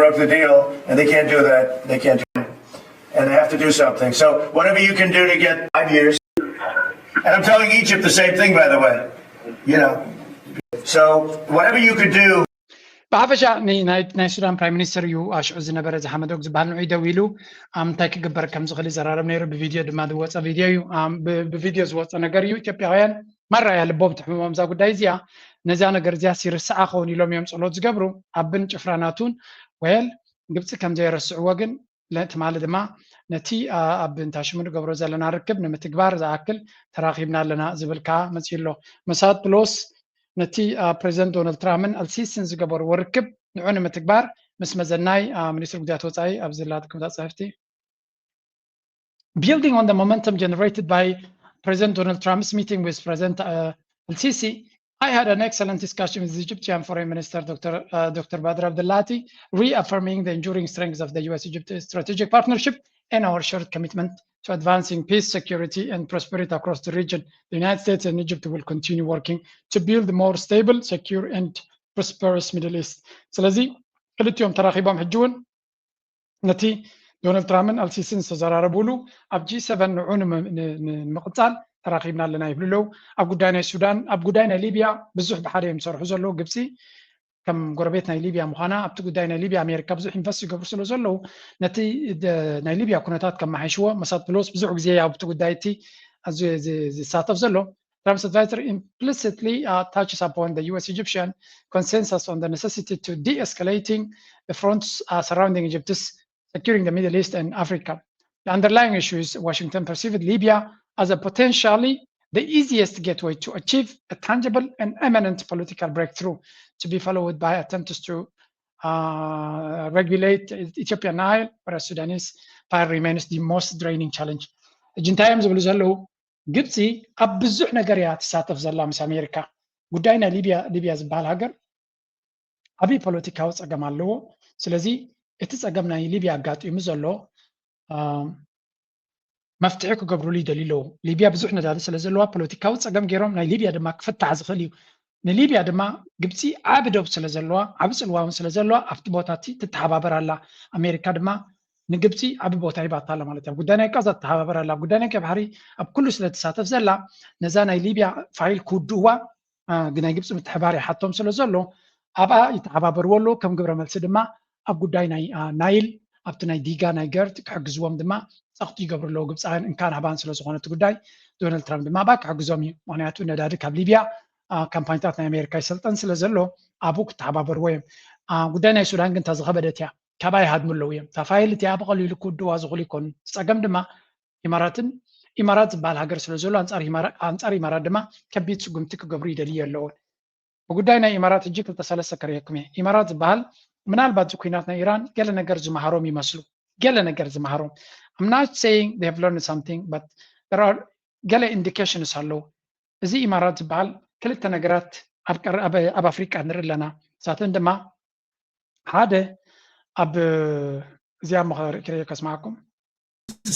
Broke the deal, and they can't do that. They can't do it. And they have to do something. So whatever you can do to get five years. And I'm telling Egypt the same thing, by the way. You know. So whatever you could do. ብሓፈሻ ናይ ሱዳን ፕራይም ሚኒስተር እዩ ኣሽዑ ዝነበረ እዚ ሓመዶግ ዝበሃል ንዑይ ደው ኢሉ ኣብ ምንታይ ክግበር ከም ዝኽእል ይዘራረብ ነይሩ ብቪድዮ ድማ ዝወፀ ቪድዮ እዩ ብቪድዮ ዝወፀ ነገር እዩ ኢትዮጵያውያን ማራያ ልቦም ትሕምሞም እዛ ጉዳይ እዚኣ ነዛ ነገር እዚኣ ሲርስዓ ኸውን ኢሎም እዮም ፀሎት ዝገብሩ ኣብን ጭፍራናቱን ወል ግብፂ ከም ዘየረስዕዎ ግን ትማሊ ድማ ነቲ ኣብ እንታሽሙ ንገብሮ ዘለና ርክብ ንምትግባር ዝኣክል ተራኺብና ኣለና ዝብል ከዓ መፅኡ ኣሎ መሳድ ፕሎስ ነቲ ፕሬዚደንት ዶናልድ ትራምፕን ኣልሲሲን ዝገበርዎ ርክብ ንዑ ንምትግባር ምስ መዘናይ ሚኒስትር ጉዳያት ወፃኢ ኣብዚ ላትኩም ፃሕፍቲ Building on the momentum generated by President Donald Trump's meeting with President uh, Al-Sisi, I had an excellent discussion with Egyptian Foreign Minister Doctor Uh, Doctor Badr Abdelatty, reaffirming the enduring strengths of the U S Egypt strategic partnership and our shared commitment to advancing peace, security, and prosperity across the region. The United States and Egypt will continue working to build a more stable, secure, and prosperous Middle East. ስለዚ ክልቲኦም ተራኺቦም ሕጂ እውን ነቲ ዶናልድ ትራምፕን ኣልሲሲን ዝተዘራረቡሉ ኣብ ጂ ሰቨን ንዑ ንምቕፃል ተራኺብና ኣለና ይብሉ ኣለዉ። ኣብ ጉዳይ ናይ ሱዳን፣ ኣብ ጉዳይ ናይ ሊብያ ብዙሕ ብሓደ እዮም ዝሰርሑ ዘለዉ። ግብፂ ከም ጎረቤት ናይ ሊብያ ምዃና ኣብቲ ጉዳይ ናይ ሊብያ ኣሜሪካ ብዙሕ ኢንቨስት ይገብሩ ስለ ዘለዉ ነቲ ናይ ሊብያ ኩነታት ከመሓይሽዎ መሳድ ፕሎስ ብዙሕ ግዜ ኣብቲ ጉዳይ እቲ ዝሳተፍ ዘሎ Trump's advisor implicitly uh, touches upon the U S Egyptian consensus on the necessity to de escalating the fronts uh, surrounding Egypt's securing the Middle East and Africa. The underlying issue is Washington perceived Libya as a potentially the easiest gateway to achieve a tangible and imminent political breakthrough, to be followed by attempts to uh, regulate Ethiopian Nile, whereas Sudanese fire remains the most draining challenge. ሕጂ እንታይ እዮም ዝብሉ ዘለዉ? ግብፂ ኣብ ብዙሕ ነገር እያ ትሳተፍ ዘላ ምስ ኣሜሪካ። ጉዳይ ናይ ሊብያ ሊብያ ዝበሃል ሃገር ዓብዪ ፖለቲካዊ ፀገም ኣለዎ። ስለዚ እቲ ፀገም ናይ ሊብያ ኣጋጢሙ ዘሎ መፍትሒ ክገብሩሉ ይደልዩ ኣለዉ። ሊብያ ብዙሕ ነዳዲ ስለ ዘለዋ ፖለቲካዊ ፀገም ገይሮም ናይ ሊብያ ድማ ክፍታሕ ዝኽእል እዩ። ንሊብያ ድማ ግብፂ ዓቢ ዶብ ስለ ዘለዋ ዓቢ ፅልዋ እውን ስለ ዘለዋ ኣብቲ ቦታ እቲ ትተሓባበር ኣላ። ኣሜሪካ ድማ ንግብፂ ዓቢ ቦታ ሂባታ ኣላ ማለት እዩ። ኣብ ጉዳይ ናይ ቃዛ ትተሓባበር ኣላ። ኣብ ጉዳይ ናይ ቀይ ባሕሪ ኣብ ኩሉ ስለ ትሳተፍ ዘላ ነዛ ናይ ሊብያ ፋይል ክውድእዋ ግናይ ግብፂ ምትሕባር ይሓቶም ስለ ዘሎ ኣብኣ ይተሓባበርዎ ኣለዉ። ከም ግብረ መልሲ ድማ ኣብ ጉዳይ ናይ ናይል ኣብቲ ናይ ዲጋ ናይ ገርት ክሕግዝዎም ድማ ፀቕጢ ይገብሩ ኣለዉ። ግብፃውያን እንካን ሃባን ስለ ዝኾነ እቲ ጉዳይ ዶናልድ ትራምፕ ድማ ኣብኣ ክሕግዞም እዩ። ምክንያቱ ነዳዲ ካብ ሊብያ ካምፓኒታት ናይ ኣሜሪካ ይሰልጠን ስለ ዘሎ ኣብኡ ክተሓባበርዎ እዮም። ጉዳይ ናይ ሱዳን ግን እታ ዝኸበደት እያ። ካባይ ይሃድሙ ኣለዉ እዮም። እታ ፋይል እቲኣ ብቐሊሉ ክውድዋ ዝኽእሉ ይኮኑ። ፀገም ድማ ኢማራትን ኢማራት ዝበሃል ሃገር ስለ ዘሎ ኣንፃር ኢማራት ድማ ከቢድ ስጉምቲ ክገብሩ ይደልዩ ኣለውን። ብጉዳይ ናይ ኢማራት ሕጂ ክልተ ሰለስተ ከርእየኩም እየ። ኢማራት ዝበሃል ምናልባት እዚ ኩናት ናይ ኢራን ገለ ነገር ዝመሃሮም ይመስሉ። ገለ ነገር ዝመሃሮም I'm not saying they have learned something but there are ገለ indications ኣለዉ። እዚ ኢማራት ዝበሃል ክልተ ነገራት ኣብ ኣፍሪቃ ንርኢ ኣለና። ንሳተን ድማ ሓደ ኣብ እዚኣ እሞ ክርኢ ከስማዓኩም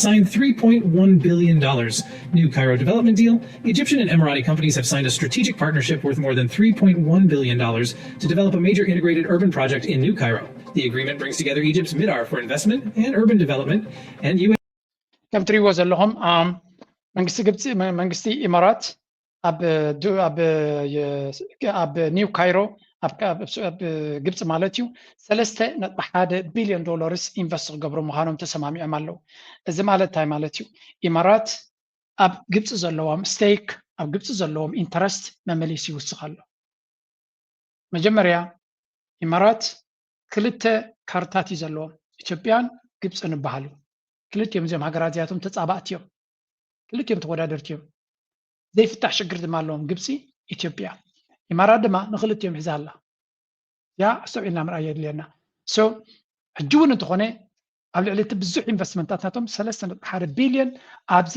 signed three point one billion dollars new Cairo development deal. Egyptian and Emirati companies have signed a strategic partnership worth more than three point one billion dollars to develop a major integrated urban project in New Cairo. The agreement brings together Egypt's Midar for investment and urban development and U S. ከም ትሪእዎ ዘለኹም መንግስቲ ግብፂ መንግስቲ ኢማራት ኣብ ኣብ ኒው ካይሮ ኣብ ግብፂ ማለት እዩ ሰለስተ ነጥቢ ሓደ ቢልዮን ዶላርስ ኢንቨስት ክገብሩ ምዃኖም ተሰማሚዖም ኣለዉ። እዚ ማለት እንታይ ማለት እዩ? ኢማራት ኣብ ግብፂ ዘለዎም ስቴክ ኣብ ግብፂ ዘለዎም ኢንተረስት መመሊሱ ይውስኽ ኣሎ። መጀመርያ ኢማራት ክልተ ካርታት እዩ ዘለዎም። ኢትዮጵያን ግብፅን ይበሃሉ። ክልቲኦም እዚኦም ሃገራት እዚኣቶም ተፃባእቲ እዮም። ክልቲኦም ተወዳደርቲ እዮም። ዘይፍታሕ ሽግር ድማ ኣለዎም ግብፂ፣ ኢትዮጵያ። ኢማራት ድማ ንክልቲኦም ሒዛ ኣላ። ያ ኣስተውዒልና ምርኣይ የድልየና። ሶ ሕጂ እውን እንተኾነ ኣብ ልዕሊ እቲ ብዙሕ ኢንቨስትመንታት ናቶም ሰለስተ ነጥቢ ሓደ ቢልዮን ኣብዚ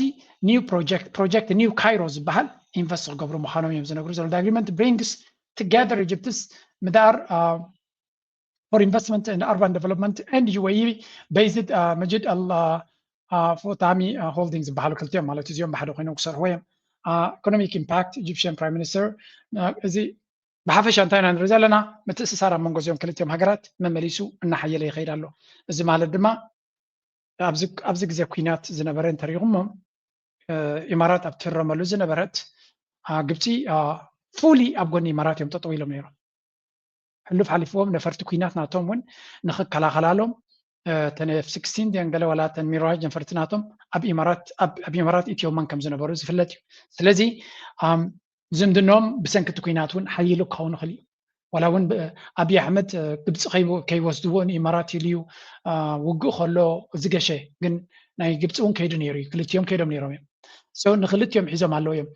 ኒው ፕሮጀክት ፕሮጀክት ኒው ካይሮ ዝበሃል ኢንቨስት ክገብሩ ምዃኖም እዮም ዝነግሩ ዘሎ። Agreement brings together Egypt's Midar for investment in urban development and U A E based Majid Al Fuhtami Holdings ዝበሃሉ ክልቲኦም ማለት እዚኦም ብሓደ ኮይኖም ክሰርሕዎ እዮም። Economic impact Egyptian Prime Minister እዚ ብሓፈሻ እንታይ ኢና ንርኢ ዘለና? ምትእስሳር ኣብ መንጎ እዚኦም ክልቲኦም ሃገራት መመሊሱ እናሓየለ ይኸይድ ኣሎ። እዚ ማለት ድማ ኣብዚ ግዜ ኩናት ዝነበረ እንተሪኹሞ ኢማራት ኣብ ትህረመሉ ዝነበረት ግብፂ ፉሊ ኣብ ጎኒ ኢማራት እዮም ጠጠው ኢሎም ነይሮም። ሕሉፍ ሓሊፍዎም ነፈርቲ ኩናት ናቶም እውን ንክከላኸላሎም ተን ኤፍ ስክስቲን ድየን ገለ ዋላ ተን ሚራጅ ነፈርቲ ናቶም ኣብ ኢማራት ኣብ ኢማራት ኢትዮመን ከም ዝነበሩ ዝፍለጥ እዩ። ስለዚ ዝምድኖም ብሰንኪ እቲ ኩናት እውን ሓይሉ ክኸውን ይኽእል እዩ። ዋላ እውን ኣብይ ኣሕመድ ግብፂ ከይወስድዎ ንኢማራት ኢሉ እዩ ውግእ ከሎ ዝገሸ ግን ናይ ግብፂ እውን ከይዱ ነይሩ እዩ። ክልቲኦም ከይዶም ነይሮም እዮም። so ንክልቲኦም ሒዞም ኣለዉ እዮም።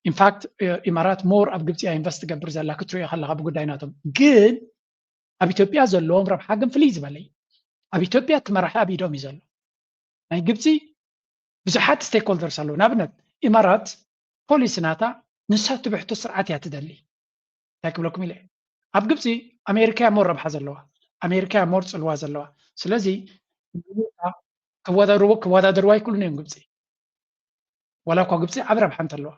ኢንፋክት ኢማራት ሞር ኣብ ግብፂ ኢንቨስት ትገብር ዘላ ክትሪኦ ከለካ ብጉዳይ ናቶም። ግን ኣብ ኢትዮጵያ ዘለዎም ረብሓ ግን ፍልይ ዝበለ እዩ። ኣብ ኢትዮጵያ እቲ መራሒ ኣብ ኢዶም እዩ ዘሎ። ናይ ግብፂ ብዙሓት ስቴክሆልደርስ ኣለዉ። ንኣብነት ኢማራት ፖሊሲ ናታ ንሳ ትብሕቶ ስርዓት እያ ትደሊ። እንታይ ክብለኩም ኢለ፣ ኣብ ግብፂ ኣሜሪካ እያ ሞር ረብሓ ዘለዋ፣ ኣሜሪካ እያ ሞር ፅልዋ ዘለዋ። ስለዚ ክወዳደርዎ ክወዳደርዋ ኣይክእሉን እዮም ግብፂ። ዋላ እኳ ግብፂ ዓብ ረብሓ እንተለዋ፣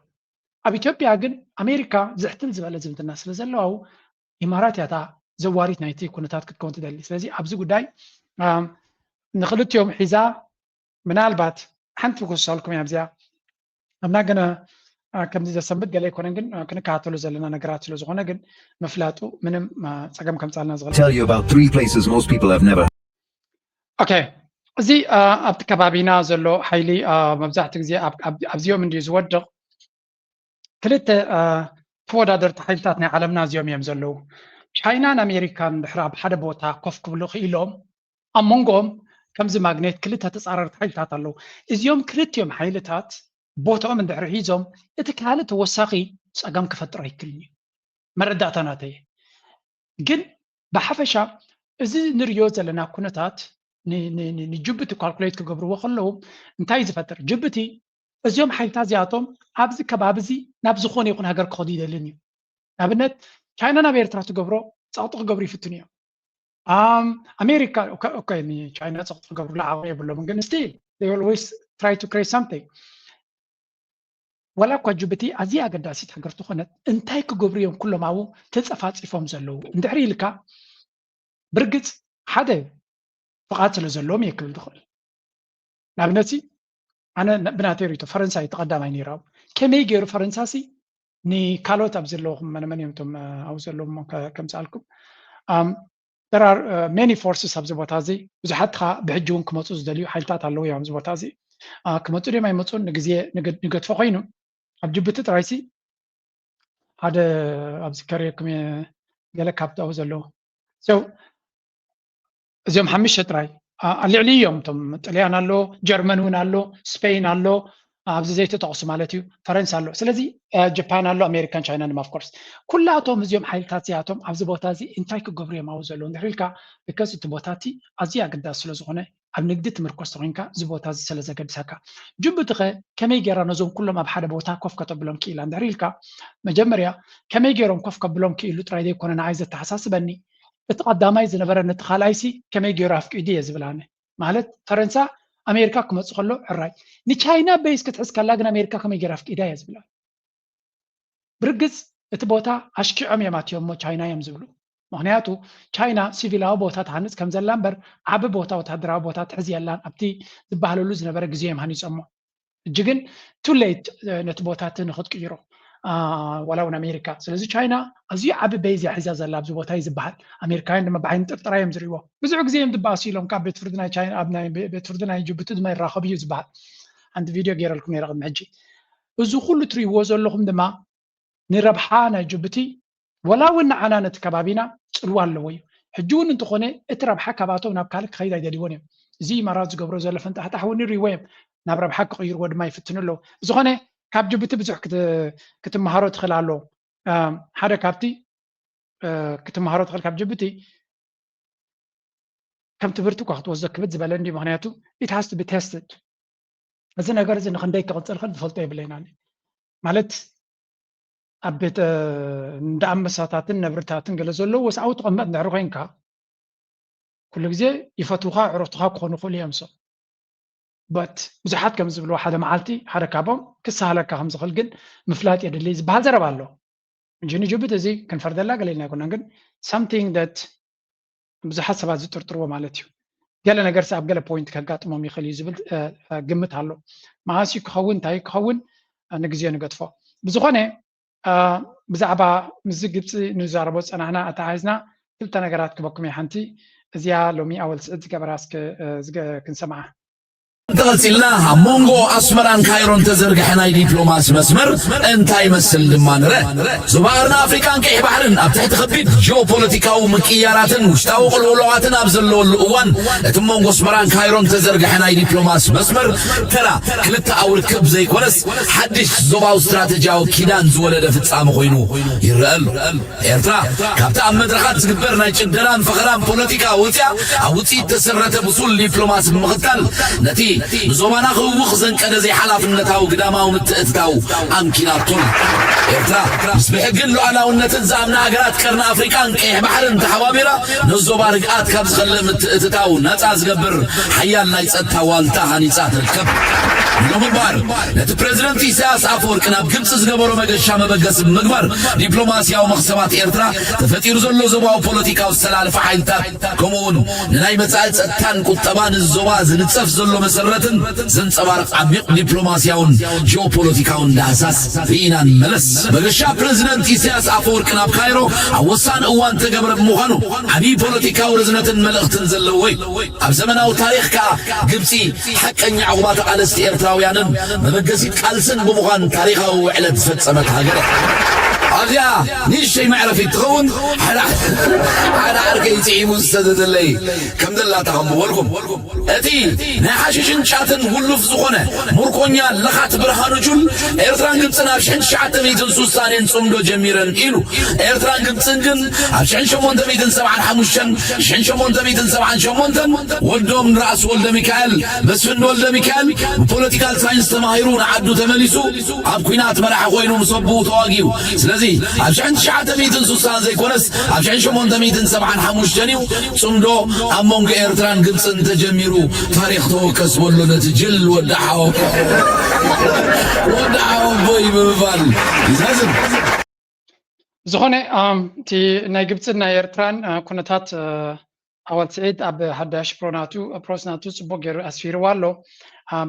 ኣብ ኢትዮጵያ ግን ኣሜሪካ ዝሕትል ዝበለ ዝምድና ስለ ዘለዋ ኢማራት እያ እታ ዘዋሪት ናይቲ ኩነታት ክትከውን ትደሊ። ስለዚ ኣብዚ ጉዳይ ንክልቲኦም ሒዛ ምናልባት ሓንቲ ክወስሳልኩም እያ ኣብዚኣ ኣብና ገና ከምዚ ዘሰንብት ገለ ኣይኮነን፣ ግን ክንከታተሎ ዘለና ነገራት ስለ ዝኾነ ግን ምፍላጡ ምንም ፀገም ከምፃልና ዝኽእል። Tell you about three places most people have never. ኦኬ፣ እዚ ኣብቲ ከባቢና ዘሎ ሓይሊ መብዛሕትኡ ግዜ ኣብዚኦም እንድዩ ዝወድቕ። ክልተ ተወዳደርቲ ሓይልታት ናይ ዓለምና እዚኦም እዮም ዘለዉ። ቻይናን ኣሜሪካን ድሕሪ ኣብ ሓደ ቦታ ኮፍ ክብሉ ክኢሎም ኣብ መንጎኦም ከምዚ ማግኔት ክልተ ተፃረርቲ ሓይልታት ኣለዉ። እዚኦም ክልቲኦም ሓይልታት ቦታኦም እንድሕሪ ሒዞም እቲ ካልእ ተወሳኺ ፀገም ክፈጥር ኣይክልን እዩ። መረዳእታ ናተይ ግን ብሓፈሻ እዚ ንሪኦ ዘለና ኩነታት ንጅቡቲ ካልኩሌት ክገብርዎ ከለዉ እንታይ ዝፈጥር ጅቡቲ እዚኦም ሓይልታት እዚኣቶም ኣብዚ ከባቢ እዚ ናብ ዝኾነ ይኹን ሃገር ክኸዱ ይደልን እዩ። ንኣብነት ቻይና ናብ ኤርትራ ትገብሮ ፀቕጢ ክገብሩ ይፍትኑ እዮም። ኣሜሪካ ቻይና ፀቕጢ ክገብሩላ ዓቕሚ የብሎምን፣ ግን ስቲል they always try to create something። ዋላ እኳ ጅቡቲ ኣዝያ ኣገዳሲት ሃገር ዝኾነት እንታይ ክገብሩ እዮም ኩሎም ኣብኡ ተፀፋፂፎም ዘለዉ እንድሕሪ ኢልካ ብርግፅ ሓደ ፍቓድ ስለ ዘለዎም እየ ክብል ዝኽእል። ንኣብነት ኣነ ብናተይ ርእይቶ ፈረንሳይ እቲ ቀዳማይ ነይሩ ኣብኡ። ከመይ ገይሩ ፈረንሳ ሲ ንካልኦት ኣብ ዘለኹም መነመን እዮም እቶም ኣብኡ ዘለዎም ከምፅኣልኩም there are many forces ኣብዚ ቦታ እዚ ብዙሓት ከዓ ብሕጂ እውን ክመፁ ዝደልዩ ሓይልታት ኣለዉ እዮም ኣብዚ ቦታ እዚ ክመፁ ድዮም ኣይመፁን ንግዜ ንገድፎ ኮይኑ ኣብ ጅቡቲ ጥራይሲ ሓደ ኣብዚ ከርእየኩም እየ ገለ ካብቲ ኣብኡ ዘለዉ እዚኦም ሓሙሽተ ጥራይ ኣልዕሊ እዮም እቶም ጥልያን ኣሎ ጀርመን እውን ኣሎ ስፔን ኣሎ ኣብዚ ዘይተጠቕሱ ማለት እዩ ፈረንሳ ኣሎ ስለዚ ጃፓን ኣሎ ኣሜሪካን ቻይና ድማ ኦፍኮርስ ኩላቶም እዚኦም ሓይልታት እዚኣቶም ኣብዚ ቦታ እዚ እንታይ ክገብሩ እዮም ኣብኡ ዘለዉ እንድሕር ኢልካ because እቲ ቦታ እቲ ኣዝዩ ኣገዳሲ ስለ ዝኾነ ኣብ ንግዲ ትምርኮስ ተኮይንካ እዚ ቦታ እዚ ስለ ዘገድሰካ ጅቡቲ ከ ከመይ ገይራ ነዞም ኩሎም ኣብ ሓደ ቦታ ኮፍ ከተብሎም ክኢላ እንድሕር ኢልካ መጀመርያ ከመይ ገይሮም ኮፍ ከብሎም ክኢሉ ጥራይ ዘይኮነ ንዓይ ዘተሓሳስበኒ እቲ ቀዳማይ ዝነበረ ነቲ ካልኣይሲ ከመይ ገይሩ ኣፍቂዱ እየ ዝብል ኣነ ማለት ፈረንሳ ኣሜሪካ ክመፁ ከሎ ሕራይ ንቻይና በይስ ክትሕዝ ከላ ግን ኣሜሪካ ከመይ ገይራ ኣፍቂዳ እየ ዝብል ብርግፅ እቲ ቦታ ኣሽኪዖም እዮም ኣትዮም እሞ ቻይና እዮም ዝብሉ ምክንያቱ ቻይና ሲቪላዊ ቦታ ትሃንፅ ከም ዘላ እምበር ዓቢ ቦታ ወታደራዊ ቦታ ትሕዝ የላን ኣብቲ ዝበሃለሉ ዝነበረ ግዜ እዮም ሃኒፆሞ እጂ ግን too late ነቲ ቦታ እቲ ንክትቅይሮ ዋላ እውን ኣሜሪካ ስለዚ ቻይና ኣዝዩ ዓቢ በይዝ እያ ሒዛ ዘላ ኣብዚ ቦታ እዩ ዝበሃል ኣሜሪካውያን ድማ ብዓይኒ ጥርጠራ እዮም ዝርእይዎ ብዙሕ ግዜ እዮም ዝበኣሱ ኢሎም ካብ ቤት ፍርዲ ናይ ቻይና ኣብ ናይ ቤት ፍርዲ ናይ ጅቡቲ ድማ ይራኸቡ እዩ ዝበሃል ሓንቲ ቪድዮ ገይረልኩም ነረ ቅድሚ ሕጂ እዚ ኩሉ ትርእይዎ ዘለኹም ድማ ንረብሓ ናይ ጅቡቲ ወላ እውን ንዓና ነቲ ከባቢና ፅልዋ ኣለዎ እዩ ሕጂ እውን እንተኾነ እቲ ረብሓ ካብኣቶም ናብ ካልእ ክኸይድ ኣይደልይዎን እዮም እዚ ኢማራት ዝገብሮ ዘሎ ፈንጣሕጣሕ እውን ይርእይዎ እዮም ናብ ረብሓ ክቕይርዎ ድማ ይፍትኑ ኣለዉ ዝኾነ ካብ ጅቡቲ ብዙሕ ክትመሃሮ ትኽእል ኣሎ ሓደ ካብቲ ክትመሃሮ ትኽእል ካብ ጅቡቲ ከም ትምህርቲ እኳ ክትወስዶ ክብድ ዝበለ እንዲ ምክንያቱ it has to be tested እዚ ነገር እዚ ንክንደይ ክቕፅል ክል ዝፈልጦ የብለይና ማለት ኣብ ቤተ እንዳ ኣንበሳታትን ነብርታትን ገለ ዘለዎ ወስዓዊ ትቐመጥ እንድሕሪ ኮይንካ ኩሉ ግዜ ይፈትውካ ዕሩኽትኻ ክኾኑ ይኽእሉ እዮም so but ብዙሓት ከም ዝብልዎ ሓደ መዓልቲ ሓደ ካቦም ክሰሃለካ ከም ዝኽእል ግን ምፍላጥ የድሊ ዝበሃል ዘረባ ኣሎ እንጂ ንጅቡቲ እዚ ክንፈርደላ ገለ ኢልና ኣይኮናን ግን something that ብዙሓት ሰባት ዝጥርጥርዎ ማለት እዩ ገለ ነገርሲ ኣብ ገለ point ከጋጥሞም ይኽእል እዩ ዝብል ግምት ኣሎ መዓስ እዩ ክኸውን እንታይ ክኸውን ንግዜ ንገድፎ ብዝኾነ ብዛዕባ ምስዚ ግብፂ ንዛረቦ ዝፀናሕና ኣተሓሒዝና ክልተ ነገራት ክበኩም እየ ሓንቲ እዚኣ ሎሚ ኣወል ስዕድ ዝገበራ ክንሰምዓ ተቐጺልና ኣብ መንጎ ኣስመራን ካይሮን ተዘርግሐ ናይ ዲፕሎማሲ መስመር እንታይ ይመስል ድማ ንረ። ዞባ ቀርኒ ኣፍሪቃን ቀይሕ ባሕርን ኣብ ትሕቲ ከቢድ ጂኦፖለቲካዊ ምቅይያራትን ውሽጣዊ ቅልውላዋትን ኣብ ዘለወሉ እዋን፣ እቲ መንጎ ኣስመራን ካይሮን ተዘርግሐ ናይ ዲፕሎማሲ መስመር ተራ ክልተኣዊ ርክብ ዘይኮነስ ሓድሽ ዞባዊ ስትራተጂያዊ ኪዳን ዝወለደ ፍጻመ ኮይኑ ይረአ ኣሎ። ኤርትራ ካብቲ ኣብ መድረኻት ዝግበር ናይ ጭደራን ፈኸራን ፖለቲካ ወፂኣ ኣብ ውፅኢት ተሰረተ ብሱል ዲፕሎማሲ ብምኽታል ነቲ ንዞባና ክህውኽ ዘንቀደ ዘይሓላፍነታዊ ግዳማዊ ምትእትታው ኣምኪናቶን። ኤርትራ ምስ ብሕግን ሉዓላውነትን ዝኣምና ሃገራት ቀርኒ ኣፍሪቃን ቀይሕ ባሕርን ተሓባቢራ ነዞባ ርግኣት ካብ ዝኸልእ ምትእትታው ነፃ ዝገብር ሓያል ናይ ጸጥታ ዋልታ ሃኒጻ ትርከብ። ንሎሚ እምበኣር ነቲ ፕረዚደንት ኢሳያስ ኣፈወርቂ ናብ ግብጺ ዝገበሮ መገሻ መበገሲ ብምግባር ዲፕሎማስያዊ መኽሰባት ኤርትራ ተፈጢሩ ዘሎ ዞባዊ ፖለቲካዊ ዝተላለፈ ሓይልታት ከምኡውን ንናይ መጻኢ ጸጥታን ቁጠባን እዚ ዞባ ዝንጸፍ ዘሎ መሰረትን ዘንጸባርቕ ዓሚቕ ዲፕሎማስያውን ጂኦፖለቲካውን ዳህሳስ ርኢና ንመለስ። መገሻ ፕረዚደንት ኢሳያስ ኣፈወርቂ ናብ ካይሮ ኣብ ወሳኒ እዋን ተገብረ ብምዃኑ ዓብዪ ፖለቲካዊ ርዝነትን መልእኽትን ዘለዎ እዩ። ኣብ ዘመናዊ ታሪኽ ከኣ ግብጺ ሓቀኛ ዕቑባ ተቓለስቲ ኤርትራውያንን መበገሲት ቃልስን ብምዃን ታሪኻዊ ውዕለት ዝፈጸመት ሃገር እያ። ኣብዚኣ ንእሽተይ መዕረፊት ትኸውን ሓደ ዓርከይ ጽዒሙ ዝሰደደለይ ከም ዘላታ ከም ዝበልኩም እቲ ናይ ሓሽሽን ጫትን ውሉፍ ዝኾነ ሙርኮኛ ለኻት ብርሃኑ ጁል ኤርትራን ግብጽን ኣብ ሽሕን ትሽዓተ ሚእትን ስሳን ጽምዶ ጀሚረን ኢሉ። ኤርትራን ግብጽን ግን ኣብ ሽሕን ሸሞንተ ሚእትን ሰብዓን ሓሙሽተን ሽሕን ሸሞንተ ሚእትን ሰብዓን ሸሞንተን ወልዶም ንራእሲ ወልደ ሚካኤል መስፍን ወልደ ሚካኤል ብፖለቲካል ሳይንስ ተማሂሩ ንዓዱ ተመሊሱ ኣብ ኲናት መራሒ ኮይኑ ምስ ኣቦኡ ተዋጊኡ። ስለዚ ኣብ ሽሕን ትሽዓተ ሚእትን ስሳን ዘይኮነስ ኣብ ሽሕን ሸሞንተ ሚእትን ሰብዓን ሓሙሽተን እዩ ጽምዶ ኣብ መንጎ ኤርትራን ግብጽን ተጀሚሩ። ታሪኽ ተወከስ በሎ ነቲ ጅል ወዲ ሓወ ወዲ ሓወቦይ ብምባል ይዛዝም። ዝኾነ እቲ ናይ ግብፅን ናይ ኤርትራን ኩነታት ኣወል ስዒድ ኣብ ሓዳሽ ፕሮናቱ ፕሮስናቱ ፅቡቅ ገይሩ ኣስፊርዋ ኣሎ።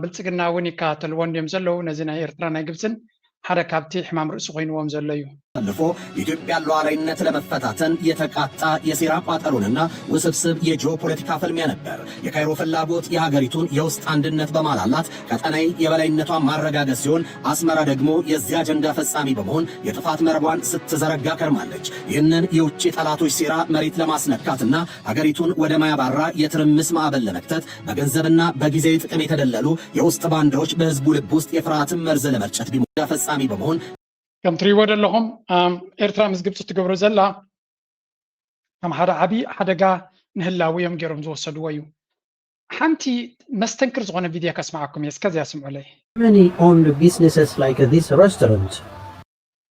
ብልፅግና እውን ይከታተልዎ እንዲዮም ዘለዉ ነዚ ናይ ኤርትራ ናይ ግብፅን ሓደ ካብቲ ሕማም ርእሲ ኮይንዎም ዘሎ እዩ። አሳልፎ የኢትዮጵያን ሉዓላዊነት ለመፈታተን የተቃጣ የሴራ ቋጠሮንና ውስብስብ የጂኦፖለቲካ ፍልሚያ ነበር። የካይሮ ፍላጎት የሀገሪቱን የውስጥ አንድነት በማላላት ቀጠናዊ የበላይነቷን ማረጋገጥ ሲሆን አስመራ ደግሞ የዚህ አጀንዳ ፈጻሚ በመሆን የጥፋት መረቧን ስትዘረጋ ከርማለች። ይህንን የውጭ ጠላቶች ሴራ መሬት ለማስነካትና ሀገሪቱን ወደ ማያባራ የትርምስ ማዕበል ለመክተት በገንዘብና በጊዜያዊ ጥቅም የተደለሉ የውስጥ ባንዳዎች በህዝቡ ልብ ውስጥ የፍርሃትን መርዝ ለመርጨት ቢሞ ፈጻሚ በመሆን ከም ትሪእዎ ዘለኹም ኤርትራ ምስ ግብፂ ትገብሮ ዘላ ከም ሓደ ዓብዪ ሓደጋ ንህላዊ እዮም ገይሮም ዝወሰድዎ እዩ። ሓንቲ መስተንክር ዝኾነ ቪድዮ ከስማዓኩም እየ፣ እስከዚያ ስምዑለይ። Many owned businesses like this restaurant.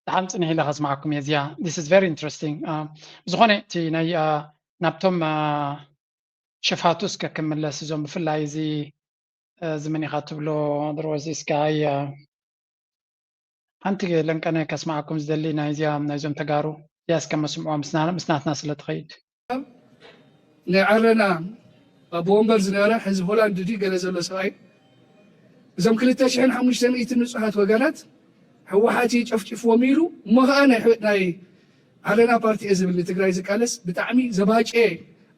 ደሓን ፅንሕ ኢለ ከስማዓኩም እየ እዚኣ። This is very interesting። ዝኾነ እቲ ናይ ናብቶም ሸፋቱ እስከ ክምለስ እዞም ብፍላይ እዚ እዚ መን ኢኻ ትብሎ there was this guy ሓንቲ ለንቀነ ከስምዓኩም ዝደሊ ናይዚኣ ናይዞም ተጋሩ እዚኣ እስከ መስምዖ ምስ ናትና ስለ ትኸይድ ናይ ዓረና ኣቦ ወንበር ዝነበረ ሕዚ ሆላንድ ድዩ ገለ ዘሎ ሰብኣይ እዞም ክልተ ሽሕን ሓሙሽተ ሚእትን ንፁሃት ወገናት ህወሓት እዩ ጨፍጭፍዎም ኢሉ እሞ ከዓ ናይ ዓረና ፓርቲ እየ ዝብል ንትግራይ ዝቃለስ ብጣዕሚ ዘባጨየ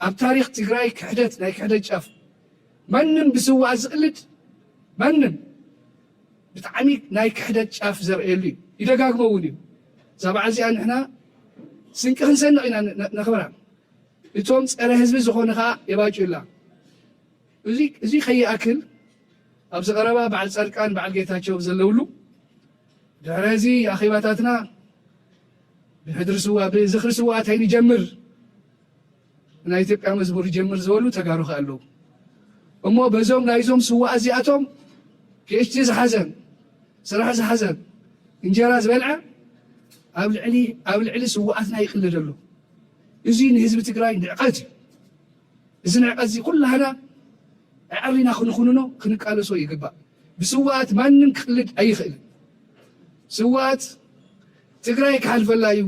ኣብ ታሪክ ትግራይ ክሕደት ናይ ክሕደት ጫፍ ማንም ብስውኣት ዝቕልድ ማንም ብጣዕሚ ናይ ክሕደት ጫፍ ዘርእየሉ እዩ ይደጋግሞ እውን እዩ እዛ በዓል እዚኣ ንሕና ስንቂ ክንሰንቕ ኢና ነኽብራ እቶም ፀረ ህዝቢ ዝኾነ ከዓ የባጭላ እዚ ከይኣክል ኣብዚ ቀረባ በዓል ፃድቃን በዓል ጌታቸው ዘለውሉ ድሕሪ እዚ ኣኼባታትና ብሕድሪ ስዋ ብዝኽሪ ስዋኣት ኣይንጀምር ናይ ኢትዮጵያ መዝሙር ይጀምር ዝበሉ ተጋሩ ከ ኣለዉ እሞ በዞም ናይዞም ስዋኣት እዚኣቶም ፒኤችዲ ዝሓዘን ስራሕ ዝሓዘን እንጀራ ዝበልዐ ኣብ ልዕሊ ኣብ ልዕሊ ስዋኣትና ይቕልድ ኣሎ እዚ ንህዝቢ ትግራይ ንዕቀት እዩ እዚ ንዕቀት እዚ ኩላህና ኣዕሪና ክንኹንኖ ክንቃለሶ ይግባእ ብስዋኣት ማንም ክቕልድ ኣይኽእልን ስዋኣት ትግራይ ክሓልፈላ እዩ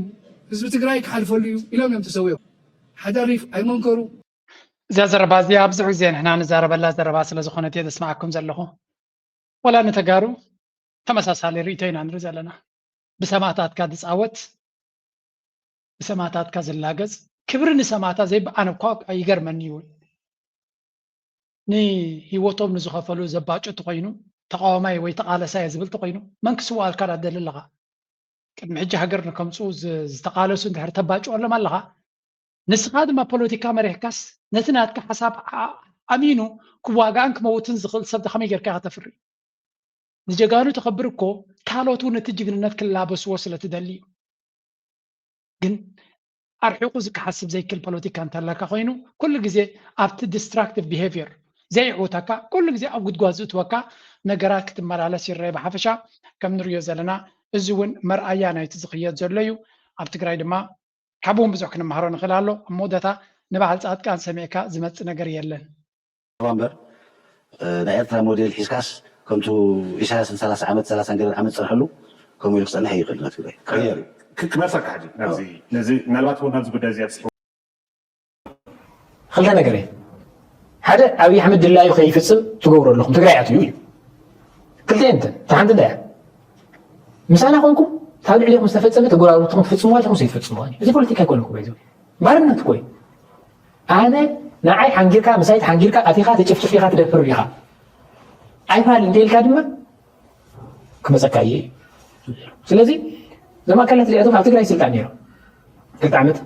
ህዝቢ ትግራይ ክሓልፈሉ እዩ ኢሎም እዮም ተሰዊኦም ሓዳሪፍ ኣይመንከሩ እዚኣ ዘረባ እዚኣ ብዙሕ ግዜ ንሕና ንዛረበላ ዘረባ ስለ ዝኾነት እየ ዘስምዓኩም ዘለኹ ወላ ንተጋሩ ተመሳሳሊ ርእቶ ኢና ንርኢ ዘለና ብሰማእታትካ ዝፃወት ብሰማእታትካ ዝላገፅ ክብሪ ንሰማእታት ዘይበኣን እኳ ይገርመኒ እዩ ንህይወቶም ንዝኸፈሉ ዘባጭ ተኮይኑ፣ ተቃዋማይ ወይ ተቃለሳይ ዝብል ተኮይኑ፣ መን ክስዋኣልካ ዳ ደሊ ኣለኻ? ቅድሚ ሕጂ ሃገር ንከምፅኡ ዝ-፣ ዝተቃለሱ እንድሕር ተባጭወሎም ኣለኻ፣ ንስኻ ድማ ፖለቲካ መሪሕካስ ነቲ ናትካ ሓሳብ ኣ-፣ ኣሚኑ ክዋጋእን ክመውትን ዝኽእል ሰብ ከመይ ጌርካ ኢኻ ተፍሪ? ንጀጋኑ ተኸብር እኮ ካልኦት እውን እቲ ጅግንነት ክላበስዎ ስለ ትደሊ እዩ። ግን ኣርሒቑ ዝከሓስብ ዘይክል ፖለቲካ እንተለካ ኮይኑ ኩሉ ግዜ ኣብቲ ዲስትራክቲቭ ቢሄቪየር ዘይዕውተካ ኩሉ ግዜ ኣብ ጉድጓድ ዝእትወካ ነገራት ክትመላለስ ይረአ። ብሓፈሻ ከም ንሪኦ ዘለና እዚ እውን መርኣያ ናይቲ ዝኽየድ ዘሎ እዩ። ኣብ ትግራይ ድማ ካብኡ እውን ብዙሕ ክንመሃሮ ንኽእል ኣሎ። ኣብ መወዳእታ ንበዓል ፃድቃን ሰሚዕካ ዝመፅእ ነገር የለን። እምበር ናይ ኤርትራ ሞዴል ሒዝካስ ከምቱ ኢሳያስን ሰላሳ ዓመት ሰላሳን ገለን ዓመት ዝፀንሐሉ ከምኡ ኢሉ ክፀንሕ ይኽእል። ትግራይ ክቕየር እዩ። ክመልሰካ ሕጂ ናብዚ ነዚ ምናልባት እውን ናብዚ ጉዳይ እዚ ኣስፍሑ ክልተ ነገር እየ ሓደ ኣብይ ኣሕመድ ድላዩ ከይፍፅም ትገብሩ ኣለኹም ትግራይ ኣትዩ እዩ። ክልተ እንትን እቲ ሓንቲ እንታይ እያ? ምሳና ኮንኩም ካብ ልዕሊኹም ዝተፈፀመ ተጎራብርትኹም ትፍፅምዋ ኣለኹም ዘይትፍፅምዋ እዩ። እዚ ፖለቲካ ኣይኮነኩም በዚ ባርነት እኮ እዩ። ኣነ ንዓይ ሓንጊርካ ምሳይ ተሓንጊርካ ኣቲኻ ተጨፍጭፍ ኢኻ ትደፍር ኢኻ ኣይፋል እንተ ኢልካ ድማ ክመፀካ እየ እዩ። ስለዚ እዞም ኣካላት እዚኣቶም ኣብ ትግራይ ስልጣን ነይሮም ክልተ ዓመት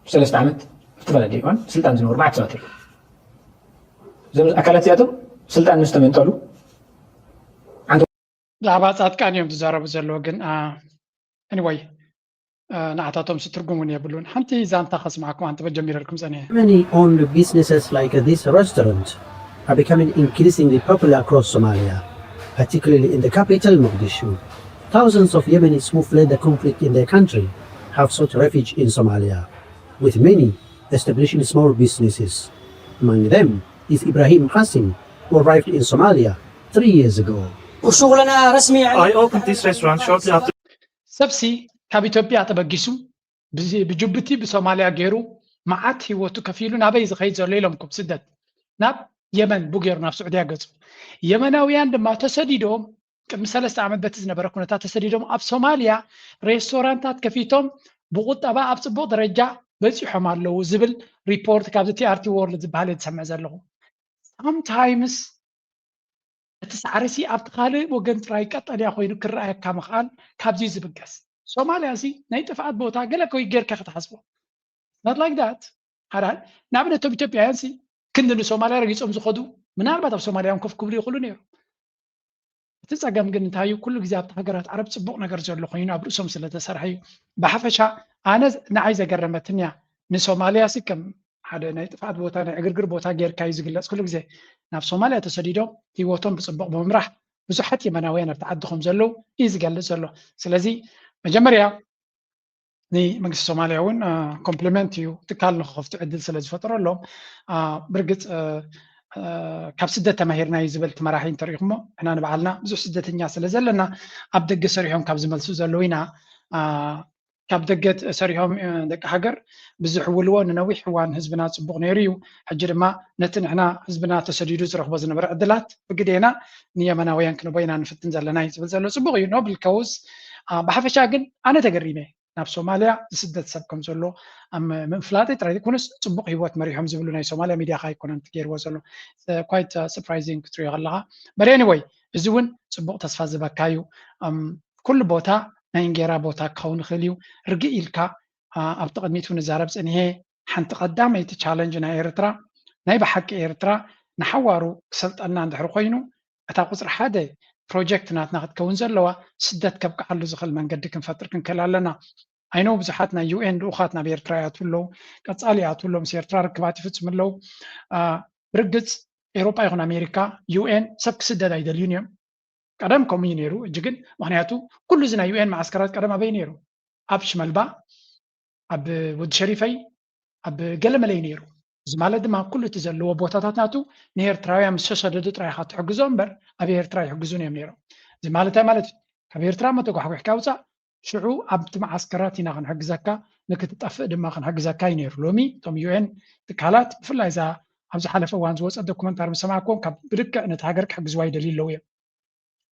ሰለስተ ዓመት ዝተፈላለዩ እዋን ስልጣን ዝነበሩ መዓት ሰባት እዮም። እዞም ኣካላት እዚኣቶም ስልጣን ምስ ተመንጠሉ ብዛዕባ ፃድቃን እዮም ዝዛረቡ ዘለዎ ግን anyway ንዓታቶም ትርጉም እውን የብሉን። ሓንቲ ዛንታ ከስምዓኩም ኣንተ ጀሚረልኩም ፀኒሐ። Family-owned businesses like this restaurant are becoming increasingly popular across Somalia, particularly in the capital Mogadishu. Thousands of Yemenis who fled the conflict in their country have sought refuge in Somalia, with many establishing small businesses. Among them is Ibrahim Qasim, who arrived in Somalia three years ago. وشغلنا رسمي يعني I opened this restaurant shortly after ሰብሲ ካብ ኢትዮጵያ ተበጊሱ ብዚ- ብጅቡቲ ብሶማልያ ገይሩ መዓት ህይወቱ ከፊሉ ናበይ ዝኸይድ ዘሎ ኢሎምኩም ስደት ናብ የመን ቡ ገይሩ ናብ ስዑድያ ገፁ። የመናውያን ድማ ተሰዲዶም ቅድሚ ሰለስተ ዓመት በቲ ዝነበረ ኩነታት ተሰዲዶም ኣብ ሶማልያ ሬስቶራንታት ከፊቶም ብቁጠባ ኣብ ፅቡቅ ደረጃ በፂሖም ኣለዉ ዝብል ሪፖርት ካብዚ ቲኣርቲ ወርልድ ዝበሃል እየ ዝሰምዕ ዘለኹ። ሳምታይምስ እቲ ሳዕሪ ሲ ኣብቲ ካልእ ወገን ጥራይ ቀጠልያ ኮይኑ ክረኣየካ ምኽኣል ካብዚ እዩ ዝብገስ። ሶማልያ ሲ ናይ ጥፍኣት ቦታ ገለ ኮይ ጌርካ ክትሓስቦ not like that ሓደ ንኣብነት እቶም ኢትዮጵያውያን ሲ ክንዲ ንሶማልያ ረጊፆም ዝኸዱ ምናልባት ኣብ ሶማልያ እዮም ኮፍ ክብሉ ይኽእሉ ነይሮም። እቲ ፀገም ግን እንታይ እዩ? ኩሉ ግዜ ኣብቲ ሃገራት ዓረብ ፅቡቕ ነገር ዘሎ ኮይኑ ኣብ ርእሶም ስለ ተሰርሐ እዩ። ብሓፈሻ ኣነ ንዓይ ዘገረመትኒ እያ ንሶማልያ ሲ ከም ሓደ ናይ ጥፍኣት ቦታ ናይ ዕግርግር ቦታ ጌርካ እዩ ዝግለፅ። ኩሉ ግዜ ናብ ሶማልያ ተሰዲዶም ህይወቶም ብፅቡቕ ብምምራሕ ብዙሓት የመናውያን ኣብቲ ዓዲ ከም ዘለዉ እዩ ዝገልፅ ዘሎ። ስለዚ መጀመርያ ንመንግስቲ ሶማልያ እውን ኮምፕሊመንት እዩ ትካል ንክኸፍቱ ዕድል ስለ ዝፈጠረሎም። ብርግፅ ካብ ስደት ተማሂርና እዩ ዝበልቲ መራሒ እንተሪኢኹሞ ንሕና ንባዕልና ብዙሕ ስደተኛ ስለ ዘለና ኣብ ደገ ሰሪሖም ካብ ዝመልሱ ዘለዉ ኢና። ካብ ደገ ሰሪሖም ደቂ ሃገር ብዝሕውልዎ ንነዊሕ እዋን ህዝብና ፅቡቕ ነይሩ እዩ። ሕጂ ድማ ነቲ ንሕና ህዝብና ተሰዲዱ ዝረኽቦ ዝነበረ ዕድላት ብግዴና ንየመናውያን ክንቦ ኢና ንፍትን ዘለና እዩ ዝብል ዘሎ ፅቡቕ እዩ ኖብል ከውስ ብሓፈሻ ግን ኣነ ተገሪመ ናብ ሶማልያ ዝስደት ሰብ ከም ዘሎ ምፍላጠይ ጥራይ ዘይኮነስ ፅቡቕ ህይወት መሪሖም ዝብሉ ናይ ሶማልያ ሚድያ ካ ኣይኮነን ትገይርዎ ዘሎ quite surprising ክትሪኦ ከለካ but anyway እዚ እውን ፅቡቕ ተስፋ ዝበካ እዩ። ኩሉ ቦታ ናይ እንጌራ ቦታ ክኸውን ይኽእል እዩ። ርግእ ኢልካ ኣብቲ ቅድሚት ንዛረብ ፀኒሐ ሓንቲ ቀዳመይቲ ቻለንጅ ናይ ኤርትራ ናይ ብሓቂ ኤርትራ ንሓዋሩ ክሰልጠና እንድሕር ኮይኑ እታ ቁፅሪ ሓደ ፕሮጀክት ናትና ክትከውን ዘለዋ ስደት ከብቅዓሉ ዝኽእል መንገዲ ክንፈጥር ክንክእል ኣለና። ኣይነው ብዙሓት ናይ ዩኤን ልኡኻት ናብ ኤርትራ ይኣትዉ ኣለዉ፣ ቀፃሊ ይኣትዉ ኣለዉ፣ ምስ ኤርትራ ርክባት ይፍፅሙ ኣለዉ። ብርግፅ ኤውሮጳ ይኹን ኣሜሪካ ዩኤን ሰብ ክስደድ ኣይደልዩን እዮም። ቀደም ከምኡ እዩ ነይሩ። እጂ ግን ምክንያቱ ኩሉ እዚ ናይ ዩኤን መዓስከራት ቀደም ኣበይ ነይሩ? ኣብ ሽመልባ፣ ኣብ ወዲ ሸሪፈይ፣ ኣብ ገለመለይ ነይሩ። እዚ ማለት ድማ ኩሉ እቲ ዘለዎ ቦታታት ናቱ ንኤርትራውያን ምስ ተሰደዱ ጥራይ ኢኻ ትሕግዞ እምበር ኣብ ኤርትራ ይሕግዙን እዮም ነይሮም። እዚ ማለት እንታይ ማለት እዩ? ካብ ኤርትራ እሞ ተጓሕጒሕካ ውፃእ፣ ሽዑ ኣብቲ መዓስከራት ኢና ክንሕግዘካ፣ ንክትጠፍእ ድማ ክንሕግዘካ እዩ ነይሩ። ሎሚ እቶም ዩኤን ትካላት ብፍላይ እዛ ኣብ ዝሓለፈ እዋን ዝወፀት ዶኩመንታሪ ምስ ሰማዕክዎም ካብ ብልክዕ ነቲ ሃገር ክሕግዝዋ ይደልዩ ኣለዉ እዮም።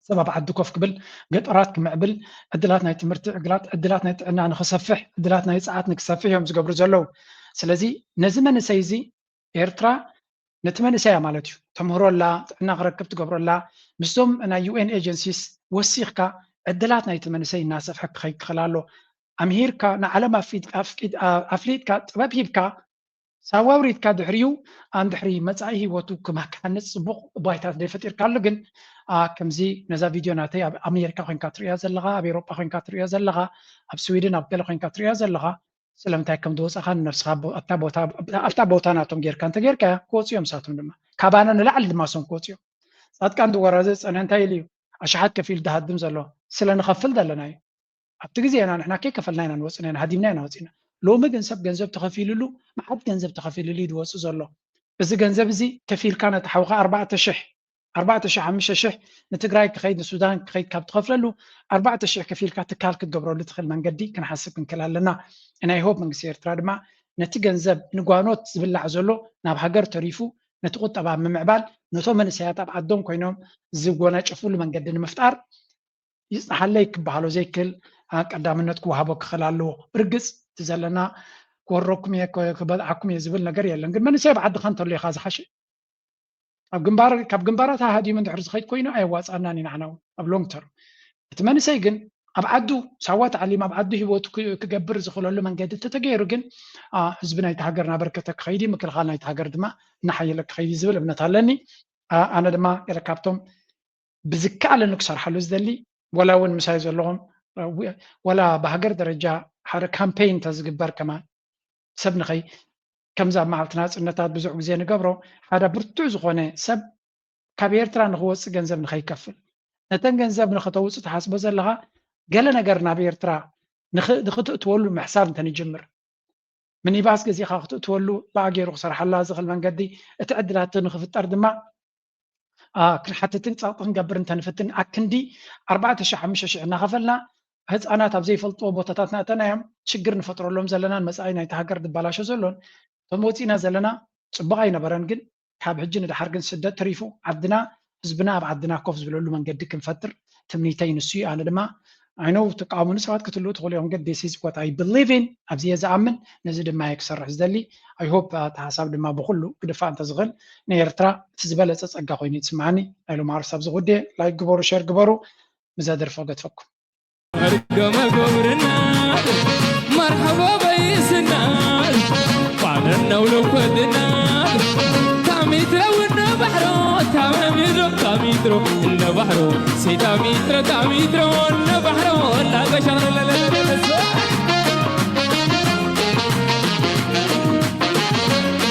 ሰብ ኣብ ዓዲ ኮፍ ክብል፣ ገጠራት ክምዕብል፣ ዕድላት ናይ ትምህርቲ ዕግላት፣ ዕድላት ናይ ጥዕና ንክሰፍሕ፣ ዕድላት ናይ ፀዓት ንክሰፍሕ እዮም ዝገብሩ ዘለዉ። ስለዚ ነዚ መንእሰይ እዚ ኤርትራ ነቲ መንእሰያ ማለት እዩ፣ ተምህሮላ፣ ጥዕና ክረክብ ትገብረላ። ምስቶም ናይ ዩ ኤን ኤጀንሲስ ወሲኽካ ዕድላት ናይቲ መንእሰይ እናሰፍሐ ክኸይድ ክኽእል ኣሎ። ኣምሂርካ፣ ንዓለም ኣፍሊጥካ፣ ኣፍቂድ-፣ ኣ-፣ ኣፍሊጥካ፣ ጥበብ ሂብካ፣ ሳዋ ኣውሪድካ፣ ድሕሪኡ ኣን ድሕሪ መጻኢ ህይወቱ ክማ-፣ ክሃንጽ ጽቡቕ ባይታት ዘይፈጢርካሉ ግን፣ ኣ፣ ከምዚ ነዛ ቪድዮ ናተይ ኣብ ኣሜሪካ ኮይንካ ትርእያ ዘለኻ፣ ኣብ ኤውሮጳ ኮይንካ ትርእያ ዘለኻ፣ ኣብ ስዊድን ኣብ ገለ ኮይንካ ትርእያ ዘለኻ፣ ስለምንታይ ከም ዝወጻኻ ንነብስኻ ብ-፣ ኣብታ ቦታ፣ ኣብታ ቦታ ናቶም ጌርካ እንተ ጌርካያ ክወጹ እዮም። ንሳቶም ድማ ካባና ንላዕሊ ድማ ሶም ክወጹ እዮም። ጻድቃን ዝወረዘ ዝጸንሐ እንታይ ኢሉ እዩ? ኣሽሓት ከፊሉ ዝሃድም ዘሎ ስለ ንኸፍል ዘለና እዩ። ኣብቲ ግዜና ንሕና ከይከፈልና ኢና ንወጽእ ነና፣ ሃዲምና ኢና ወጺና። ሎሚ ግን ሰብ ገንዘብ ተኸፊልሉ፣ መዓት ገንዘብ ተኸፊልሉ እዩ ዝወጽእ ዘሎ። እዚ ገንዘብ እዚ ከፊልካ ነቲ ሓውኻ ኣርባዕተ ሽሕ፣ ኣርባዕተ ሽሕ፣ ሓሙሽተ ሽሕ ንትግራይ ክኸይድ፣ ንሱዳን ክኸይድ ካብ ትኸፍለሉ፣ ኣርባዕተ ሽሕ ከፊልካ ትካል ክትገብረሉ ትኽእል መንገዲ ክንሓስብ ክንክእል ኣለና። And I hope መንግስቲ ኤርትራ ድማ ነቲ ገንዘብ ንጓኖት ዝብላዕ ዘሎ ናብ ሃገር ተሪፉ ነቲ ቁጠባ ምምዕባል፣ ነቶም መንእሰያት ኣብ ዓዶም ኮይኖም ዝጎናጨፍሉ መንገዲ ንምፍጣር ይጽናሓለይ ክበሃሎ ዘይክእል፣ ኣ፣ ቀዳምነት ክወሃቦ ክኽእል ኣለዎ። ብርግጽ እቲ ዘለና ክወረኩም እየ፣ ክ-፣ ክበልዓኩም እየ ዝብል ነገር የለን። ግን መንእሰይ ኣብ ዓድኻ እንተሎ ኢኻ ዝሓሸ። ኣብ ግንባር፣ ካብ ግንባራት ሃዲሙ እንድሕር ዝኸይድ ኮይኑ ኣየዋጽኣናን እዩ ንዓና እውን ኣብ ሎንግ ተርም። እቲ መንእሰይ ግን ኣብ ዓዱ ሳዋ ተዓሊም ኣብ ዓዱ ህይወቱ ክ-፣ ክገብር ዝኽእለሉ መንገዲ እንተተገይሩ ግን፣ ኣ፣ ህዝቢ ናይቲ ሃገር እናበርከተ ክኸይድ እዩ፣ ምክልኻል ናይቲ ሃገር ድማ እናሓየለ ክኸይድ እዩ ዝብል እምነት ኣለኒ። ኣ-፣ ኣነ ድማ ገለ ካብቶም ብዝከኣለኒ ክሰርሓሉ ዝደሊ፣ ወላ እውን ምሳይ ዘለኹም፣ እ፣ ዊ-፣ ወላ ብሃገር ደረጃ ሓደ ካምፔይን እንተዝግበር ከማን ሰብ ንኸይ-፣ ከምዚ ኣብ መዓልቲ ናጽነታት ብዙሕ ግዜ ንገብሮ፣ ሓደ ብርቱዕ ዝኾነ ሰብ ካብ ኤርትራ ንኽወጽእ ገንዘብ ንኸይከፍል፣ ነተን ገንዘብ ንኽተውጽእ ትሓስቦ ዘለኻ ገለ ነገር ናብ ኤርትራ ንኽ-፣ ንኽትእትወሉ ምሕሳብ እንተንጅምር፣ ሚኒባስ ገዚእኻ ክትእትወሉ ብኣ ገይሩ ክሰርሓላ ዝኽእል መንገዲ፣ እቲ ዕድላት ንኽፍጠር ድማ፣ ኣ፣ ክንሓትትን ጸቕጢ ክንገብር እንተንፍትን፣ ኣክንዲ ኣርባዕተ ሽሕ ሓሙሽተ ሽሕ እናኸፈልና ህጻናት ኣብ ዘይፈልጥዎ ቦታታት እናእተናዮም ሽግር ንፈጥረሎም ዘለናን መጻኢ ናይቲ ሃገር ዝበላሾ ዘሎን፣ እቶም ወጺእና ዘለና ጽቡቕ ኣይነበረን፣ ግን ካብ ሕጂ ንደሓር ግን ስደት ተሪፉ ዓድና፣ ህዝብና ኣብ ዓድና ኮፍ ዝብለሉ መንገዲ ክንፈጥር ትምኒተይ ንሱ እዩ። ኣነ ድማ፣ I know ትቃወሙኒ ሰባት ክትህልዉ ትኽእሉ እዮም፣ ግን this is what I believe in፣ ኣብዚ እየ ዝኣምን፣ ነዚ ድማ እየ ክሰርሕ ዝደሊ። I hope፣ ኣ፣ እቲ ሓሳብ ድማ ብኹሉ ክድፋእ እንተዝኽእል ንኤርትራ እቲ ዝበለጸ ጸጋ ኮይኑ ይስምዓኒ። ናይ ሎማዕርስ ኣብዚ ጉዳይ ላይክ ግበሩ፣ ሼር ግበሩ። ብዛ ደርፊ ክገድፈኩም። መርገመ ገብርና መርሐባ በይስና ቋመን ነው ልኮድና ታሚትረ ውነ ባሕሮ ታመሚዶ ታሚትሮ እነ ባሕሮ ሲዳሚትረ ታሚትሮ እነ ባሕሮ ላገሻረ